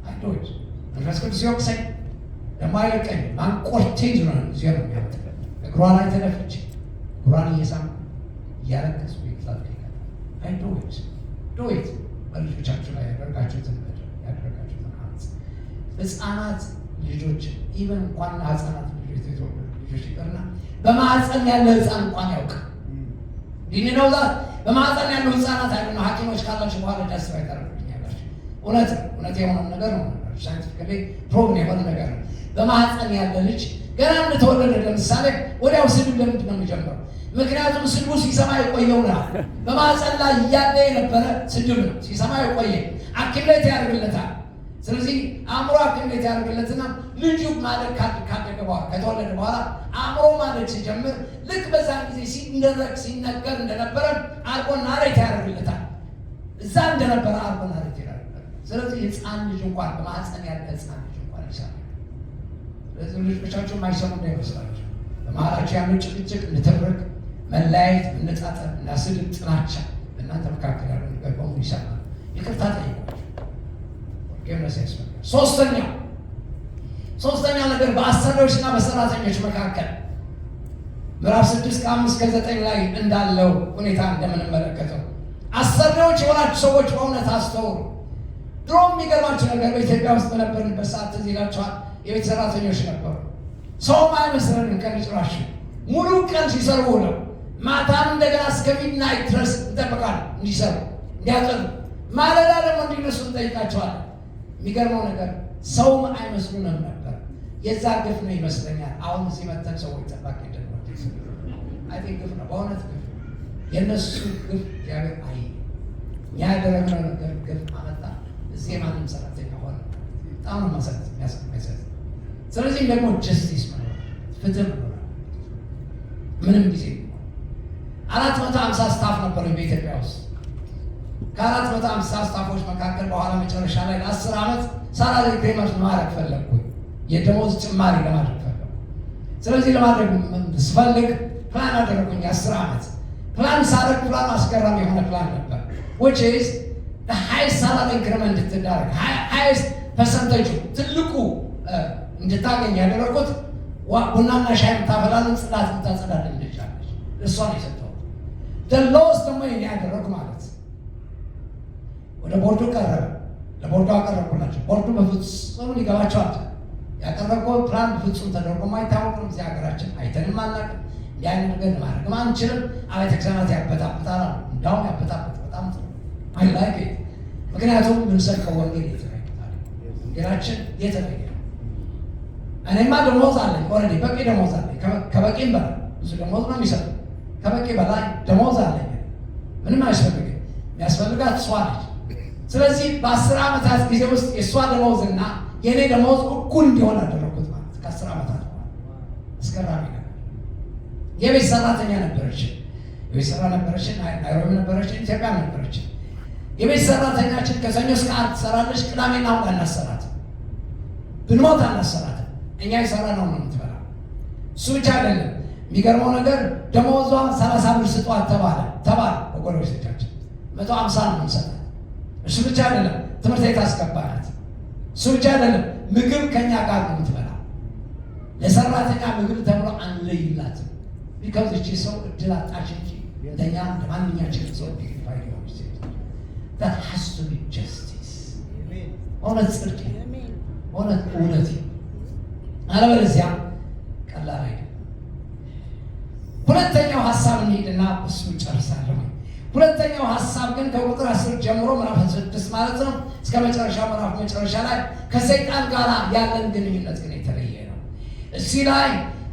I do it። መንፈስ ቅዱስ ሲወቅሰኝ ደግሞ አይለቀኝም። ማንቆርቴ ይዞ ነው የሚያወጣ። እግሯ ላይ ተደፍቼ እግሯን እየሳምኩ እያለቀስኩ ይቅርታ ጠይቃታለሁ። I do it, do it። በልጆቻችሁ ላይ ያደረጋችሁትን በደል፣ ያደረጋችሁትን አመፅ፣ ህፃናት ልጆች፣ even እንኳን ህፃናት ልጆች፣ የተወለዱ ልጆች ይቅርና በማህፀን ያለ ህፃን እንኳን ያውቃል። ይህ ነው that በማህፀን ያሉ ህፃናት አይደለም። ሐኪሞች ካላችሁ በኋላ ደስ ታደርጉልኛላችሁ። እውነት እውነት የሆነ ነገር ነው። Scientifically proven የሆነ ነገር ነው። በማህፀን ያለ ልጅ ገና እንደተወለደ ለምሳሌ ወዲያው ስድብ ለምንድን ነው የሚጀምረው? ምክንያቱም ስድቡ ሲሰማ የቆየው ነው። በማህፀን ላይ እያለ የነበረ ስድብ ነው ሲሰማ የቆየ፣ accumulate ያደርግለታል። ስለዚህ አእምሮ accumulate ያደርግለትና ልጁ ማደግ ካደገ በኋላ፣ ከተወለደ በኋላ አእምሮ ማደግ ሲጀምር ልክ በዛን ጊዜ ሲደረግ ሲነገር እንደነበረ አርጎ narrate ያደርግለታል። እዛ እንደነበረ አርጎ narrate ያደርግለታል። ስለዚህ ህፃን ልጅ እንኳን፣ በማህፀን ያለ ህፃን ልጅ እንኳን ይሰማል። ስለዚህ ልጆቻቸው የማይሰሙ እንዳይመስላቸው። በመሀላቸው ያለው ጭቅጭቅ፣ ንትርክ፣ መለያየት፣ መነጣጠል እና ስድብ፣ ጥላቻ በእናንተ መካከል ያለው ነገር በሙሉ ይሰማል። ይቅርታ ጠይቋቸው። Forgiveness ያስፈልጋል። ሶስተኛው ነገር በአሰሪዎች እና በሰራተኞች መካከል ምዕራፍ 6 ከ5 ከ9 ላይ እንዳለው ሁኔታ እንደምንመለከተው አሰሪዎች የሆናችሁ ሰዎች በእውነት አስተውሉ። ድሮ የሚገርማችሁ ነገር በኢትዮጵያ ውስጥ በነበርንበት ሰዓት ትዝ ይላችኋል፣ የቤት ሰራተኞች ነበሩ። ሰውም አይመስለንም ከነጭራሹ። ሙሉ ቀን ሲሰሩ ውለው ማታም እንደገና እስከ midnight ድረስ እንጠብቃለን እንዲሰሩ፣ እንዲያጠኑ፣ ማለዳ ደግሞ እንዲነሱ እንጠይቃቸዋለን። የሚገርመው ነገር ሰውም አይመስሉንም ነበር። የዛ ግፍ ነው ይመስለኛል። አሁን እዚህ መተን ሰዎች ጠባቂ እንደሆነ I think ግፍ ነው፣ በእውነት ግፍ ነው። የእነሱ ግፍ እግዚአብሔር አይ እኛ ያደረግነው ነገር ግፍ አመጣ። እዚህ የማንም ሰራተኛ ሆነ። በጣም ነው የሚያሳዝን። ስለዚህም ደግሞ justice መኖር፣ ፍትህ መኖር ምንም ጊዜ 450 staff ነበሩ በኢትዮጵያ ውስጥ። ከ450 staff ኦች መካከል በኋላ መጨረሻ ላይ ለ10 ዓመት salary increment ማድረግ ፈለግኩኝ። የደሞዝ ጭማሪ ለማድረግ ፈለግኩ። ስለዚህ ለማድረግ ስፈልግ ፕላን አደረጉኝ። የ10 ዓመት ፕላን ሳደርግ ፕላኑ አስገራሚ የሆነ ፕላን ነበር። Which is the highest salary increment እንድትዳረግ፣ highest percentage ኡ ትልቁ እንድታገኝ ያደረጉት ቡናና ሻይ የምታፈላልን፣ ጽዳት የምታጸዳልን ልጅ አለች። እሷን የሰጠሁት። Lowest ደግሞ የኔ ያደረጉ ማለት ወደ ቦርዱ ቀረበ። ለቦርዱ አቀረብኩላቸው። ቦርዱ በፍጹም ሊገባቸው አልቻለም። ያቀረብከው ፕላን በፍጹም ተደርጎ አይታወቅም። እዚህ ሀገራችን አይተንም አናውቅም። እንዲህ አይነት ነገር ማድረግም አንችልም። አብያተ ክርስቲያናት ያበጣብጣል አሉ። እንዳውም ያበጣብጥ በጣም ጥሩ፣ I like it። ምክንያቱም የምንሰብከው ወንጌል የተለየ፣ ወንጌላችን የተለየ ነው። እኔማ ደሞዝ አለኝ፣ already በቂ ደሞዝ አለኝ። ከበቂም በላይ ብዙ ደሞዝ ነው የሚሰጡ። ከበቂ በላይ ደሞዝ አለኝ። ምንም አያስፈልግም። የሚያስፈልጋት እሷ ነች። ስለዚህ በ10 ዓመታት ጊዜ ውስጥ የእሷ ደሞዝ እና የእኔ ደሞዝ እኩል እንዲሆን አደረኩት ማለት ከ10 ዓመታት በኋላ። አስገራሚ ነገር። የቤት ሰራተኛ ነበረችን። የቤት ሰራ ነበረችን፣ ናይሮቢ ነበረችን፣ ኢትዮጵያ ነበረችን። የቤት ሰራተኛችን ከሰኞ እስከ ዓርብ ትሰራለች። ቅዳሜና እሑድ አናሰራትም፣ ብንሞት አናሰራትም። እኛ የሰራነው ነው የምትበላ። እሱ ብቻ አይደለም። የሚገርመው ነገር ደሞዟ 30 ብር ስጧት ተባለ ተባለ በጎረቤቶቻችን፣ 150 ነው የምንሰጣት። እሱ ብቻ አይደለም፣ ትምህርት ቤት አስገባናት። እሱ ብቻ አይደለም፣ ምግብ ከኛ ጋር ነው የምትበላ። ለሰራተኛ ምግብ ተብሎ አንለይላትም። Because እቺ ሰው እድል አጣች እንጂ እንደኛ እንደ ማንኛችንም ሰው dignified የሆነች ሴት። That has to be justice። እውነት ጽድቅ፣ እውነት እውነት፣ አለበለዚያ ቀላል አይደለም። ሁለተኛው ሀሳብ እንሂድና እሱ ጨርሳለሁ። ሁለተኛው ሀሳብ ግን ከቁጥር 10 ጀምሮ ምዕራፍ 6 ማለት ነው እስከ መጨረሻ ምዕራፍ መጨረሻ ላይ ከሰይጣን ጋር ያለን ግንኙነት ግን የተለየ ነው። እዚህ ላይ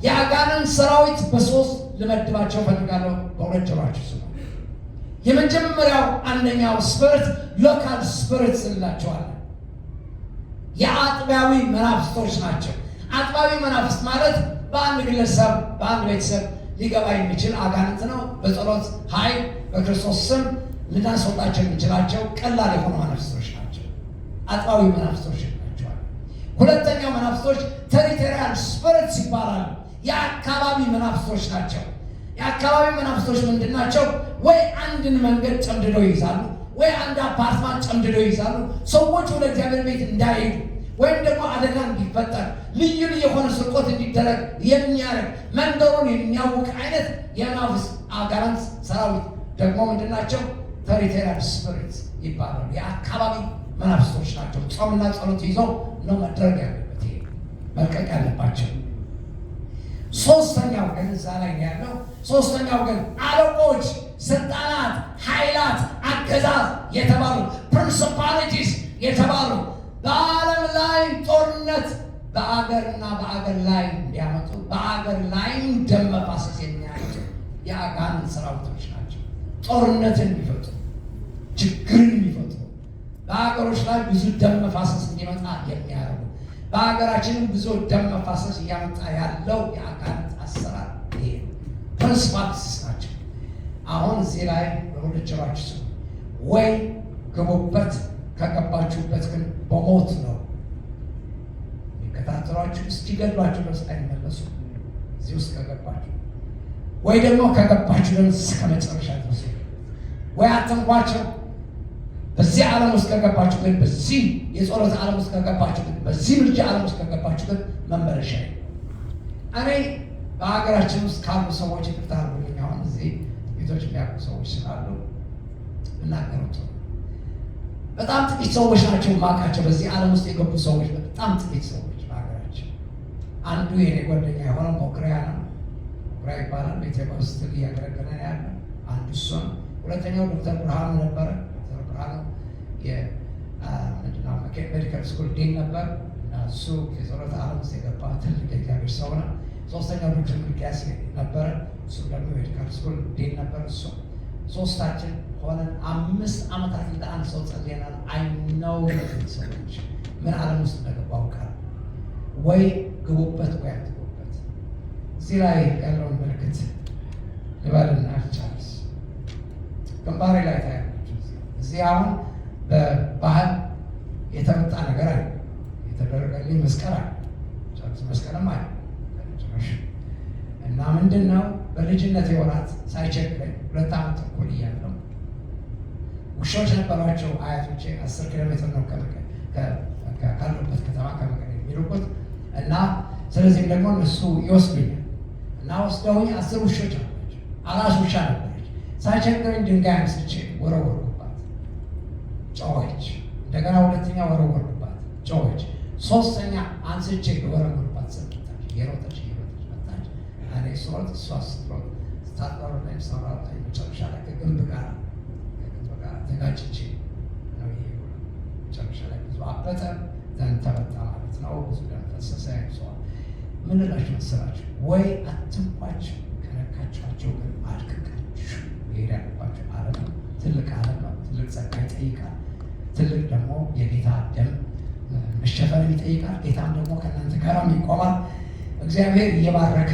የአጋንንት ሰራዊት በሶስት ልመድባቸው ፈልጋለሁ። በሁለት ጆሯችሁ ስሙ። የመጀመሪያው አንደኛው spirit local spirit እንላቸዋለን። የአጥቢያዊ መናፍስቶች ናቸው። አጥቢያዊ መናፍስት ማለት በአንድ ግለሰብ፣ በአንድ ቤተሰብ ሊገባ የሚችል አጋንንት ነው። በጸሎት ኃይል በክርስቶስ ስም ልናስወጣቸው የምንችላቸው ቀላል የሆኑ መናፍስቶች ናቸው። አጥቢያዊ መናፍስቶች ናቸዋል። ሁለተኛው መናፍስቶች territorial spirits ይባላሉ። የአካባቢ መናፍስቶች ናቸው። የአካባቢ መናፍስቶች ምንድን ናቸው? ወይ አንድን መንገድ ጨምድደው ይይዛሉ፣ ወይ አንድ አፓርትማንት ጨምድደው ይይዛሉ። ሰዎች ወደ እግዚአብሔር ቤት እንዳይሄዱ ወይም ደግሞ አደጋ እንዲፈጠር፣ ልዩ ልዩ የሆነ ስርቆት እንዲደረግ የሚያደርግ፣ መንደሩን የሚያውክ አይነት የመናፍስት አጋንንት ሰራዊት ደግሞ ምንድን ናቸው? Territorial spirits ይባላሉ። የአካባቢ መናፍስቶች ናቸው። ጾምና ጸሎት ይዘው ነው መደረግ ያለበት፣ ይሄ መልቀቅ ያለባቸው። ሶስተኛው ግን እዛ ላይ ነው ያለው። ሶስተኛው ግን አለቆች፣ ስልጣናት፣ ኃይላት፣ አገዛዝ የተባሉ፣ principalities የተባሉ፣ በዓለም ላይ ጦርነት በአገርና በአገር ላይ እንዲያመጡ፣ በአገር ላይም ደም መፋሰስ የሚያመጡ የአጋንንት ሰራዊቶች ናቸው። ጦርነትን የሚፈጥሩ፣ ችግርን የሚፈጥሩ፣ በሀገሮች ላይ ብዙ ደም መፋሰስ እንዲመጣ የሚያደርጉ፣ በሀገራችንም ብዙ ደም መፋሰስ እያመጣ ያለው የአጋንንት አሰራር ይሄ ነው። Principalities ናቸው። አሁን እዚህ ላይ በሁለት ጆሯችሁ ስሙ። ወይ ግቡበት፣ ከገባችሁበት ግን በሞት ነው የሚከታተሏችሁ፣ እስኪገድሏችሁ ድረስ አይመለሱም። እዚህ ውስጥ ከገባችሁ፣ ወይ ደግሞ ከገባችሁ ደግሞ እስከ መጨረሻ ድረስ ወይ አትንኳቸው። በዚህ ዓለም ውስጥ ከገባችሁ ግን፣ በዚህ የጸሎት ዓለም ውስጥ ከገባችሁ ግን፣ በዚህ ምልጃ ዓለም ውስጥ ከገባችሁ ግን መመለሻ የለም። እኔ በሀገራችን ውስጥ ካሉ ሰዎች፣ ይቅርታ አድርጉልኝ፣ አሁን እዚህ ጥቂቶች የሚያውቁ ሰዎች ስላሉ ብናገረው ጥሩ። በጣም ጥቂት ሰዎች ናቸው የማውቃቸው በዚህ ዓለም ውስጥ የገቡ ሰዎች፣ በጣም ጥቂት ሰዎች በሀገራችን። አንዱ የኔ ጓደኛ የሆነው ሞክሪያ ነው። ሞክሪያ ይባላል። በኢትዮጵያ ውስጥ እያገለገለ ነው ያለው። አንዱ እሱ ነው። ሁለተኛው ዶክተር ብርሃኑ ነበረ። ዶክተር ብርሃኑ ምንድነው medical school dean ነበር እና እሱ የጸሎት ዓለም ውስጥ የገባ ትልቅ የእግዚአብሔር ሰው ነው። ሶስተኛው ዶክተር ሚልኪያስ ነበረ። እሱ ደግሞ medical school dean ነበር። እሱ ሶስታችን ሆነን 5 ዓመታት እንደ አንድ ሰው ጸልየናል። I know ሰዎች ምን ዓለም ውስጥ እንደገቡ አውቃለሁ። ወይ ግቡበት ወይ አትግቡበት። እዚህ ላይ ያለውን ምልክት ልበልና ጨርስ። ግንባሬ ላይ ታያላችሁ። እዚህ አሁን በባህል የተመጣ ነገር አለ። የተደረገልኝ መስቀል አለ። ጨርስ መስቀልም አለ ጭራሽ። እና ምንድን ነው፣ በልጅነት የወራት ሳይቸግረኝ 2 ዓመት ተኩል እያለሁ ውሾች ነበሯቸው አያቶቼ። 10 ኪሎ ሜትር ነው ካሉበት ከተማ ከመቀሌ የሚሉበት። እና ስለዚህም ደግሞ እነሱ ይወስዱኛል እና ወስደውኝ 10 ውሾች ነበራቸው። አራስ ውሻ ነበረች። ሳይቸግረኝ ድንጋይ አንስቼ ወረወርኩባት፣ ጮኸች። እንደገና ሁለተኛ ወረወርኩባት፣ ጮኸች። ሶስተኛ አንስቼ ወረወርኩባት፣ መጣች። እየሮጠች እየሮጠች መጣች። እኔ ስሮጥ እሷ ስትሮጥ ስታሯሩጠኝ ስታሯሩጠኝ መጨረሻ ላይ ከግንብ ጋር ተጋጭቼ ነው ይሄ። መጨረሻ ላይ ብዙ አበጠ፣ then ተመታ ማለት ነው። ብዙ ደም ፈሰሰ። ሰዋል ምን እላችሁ መሰላችሁ? ወይ አትንኳቸው፣ ከነካችኋቸው ግን አድቅቃችሁ መሄድ ያለባችሁ ዓለም ነው። ትልቅ ዓለም ነው። ትልቅ ጸጋ ይጠይቃል። ትልቅ ደግሞ የጌታ ደም መሸፈንም ይጠይቃል። ጌታም ደግሞ ከእናንተ ጋራም ይቆማል። እግዚአብሔር እየባረከ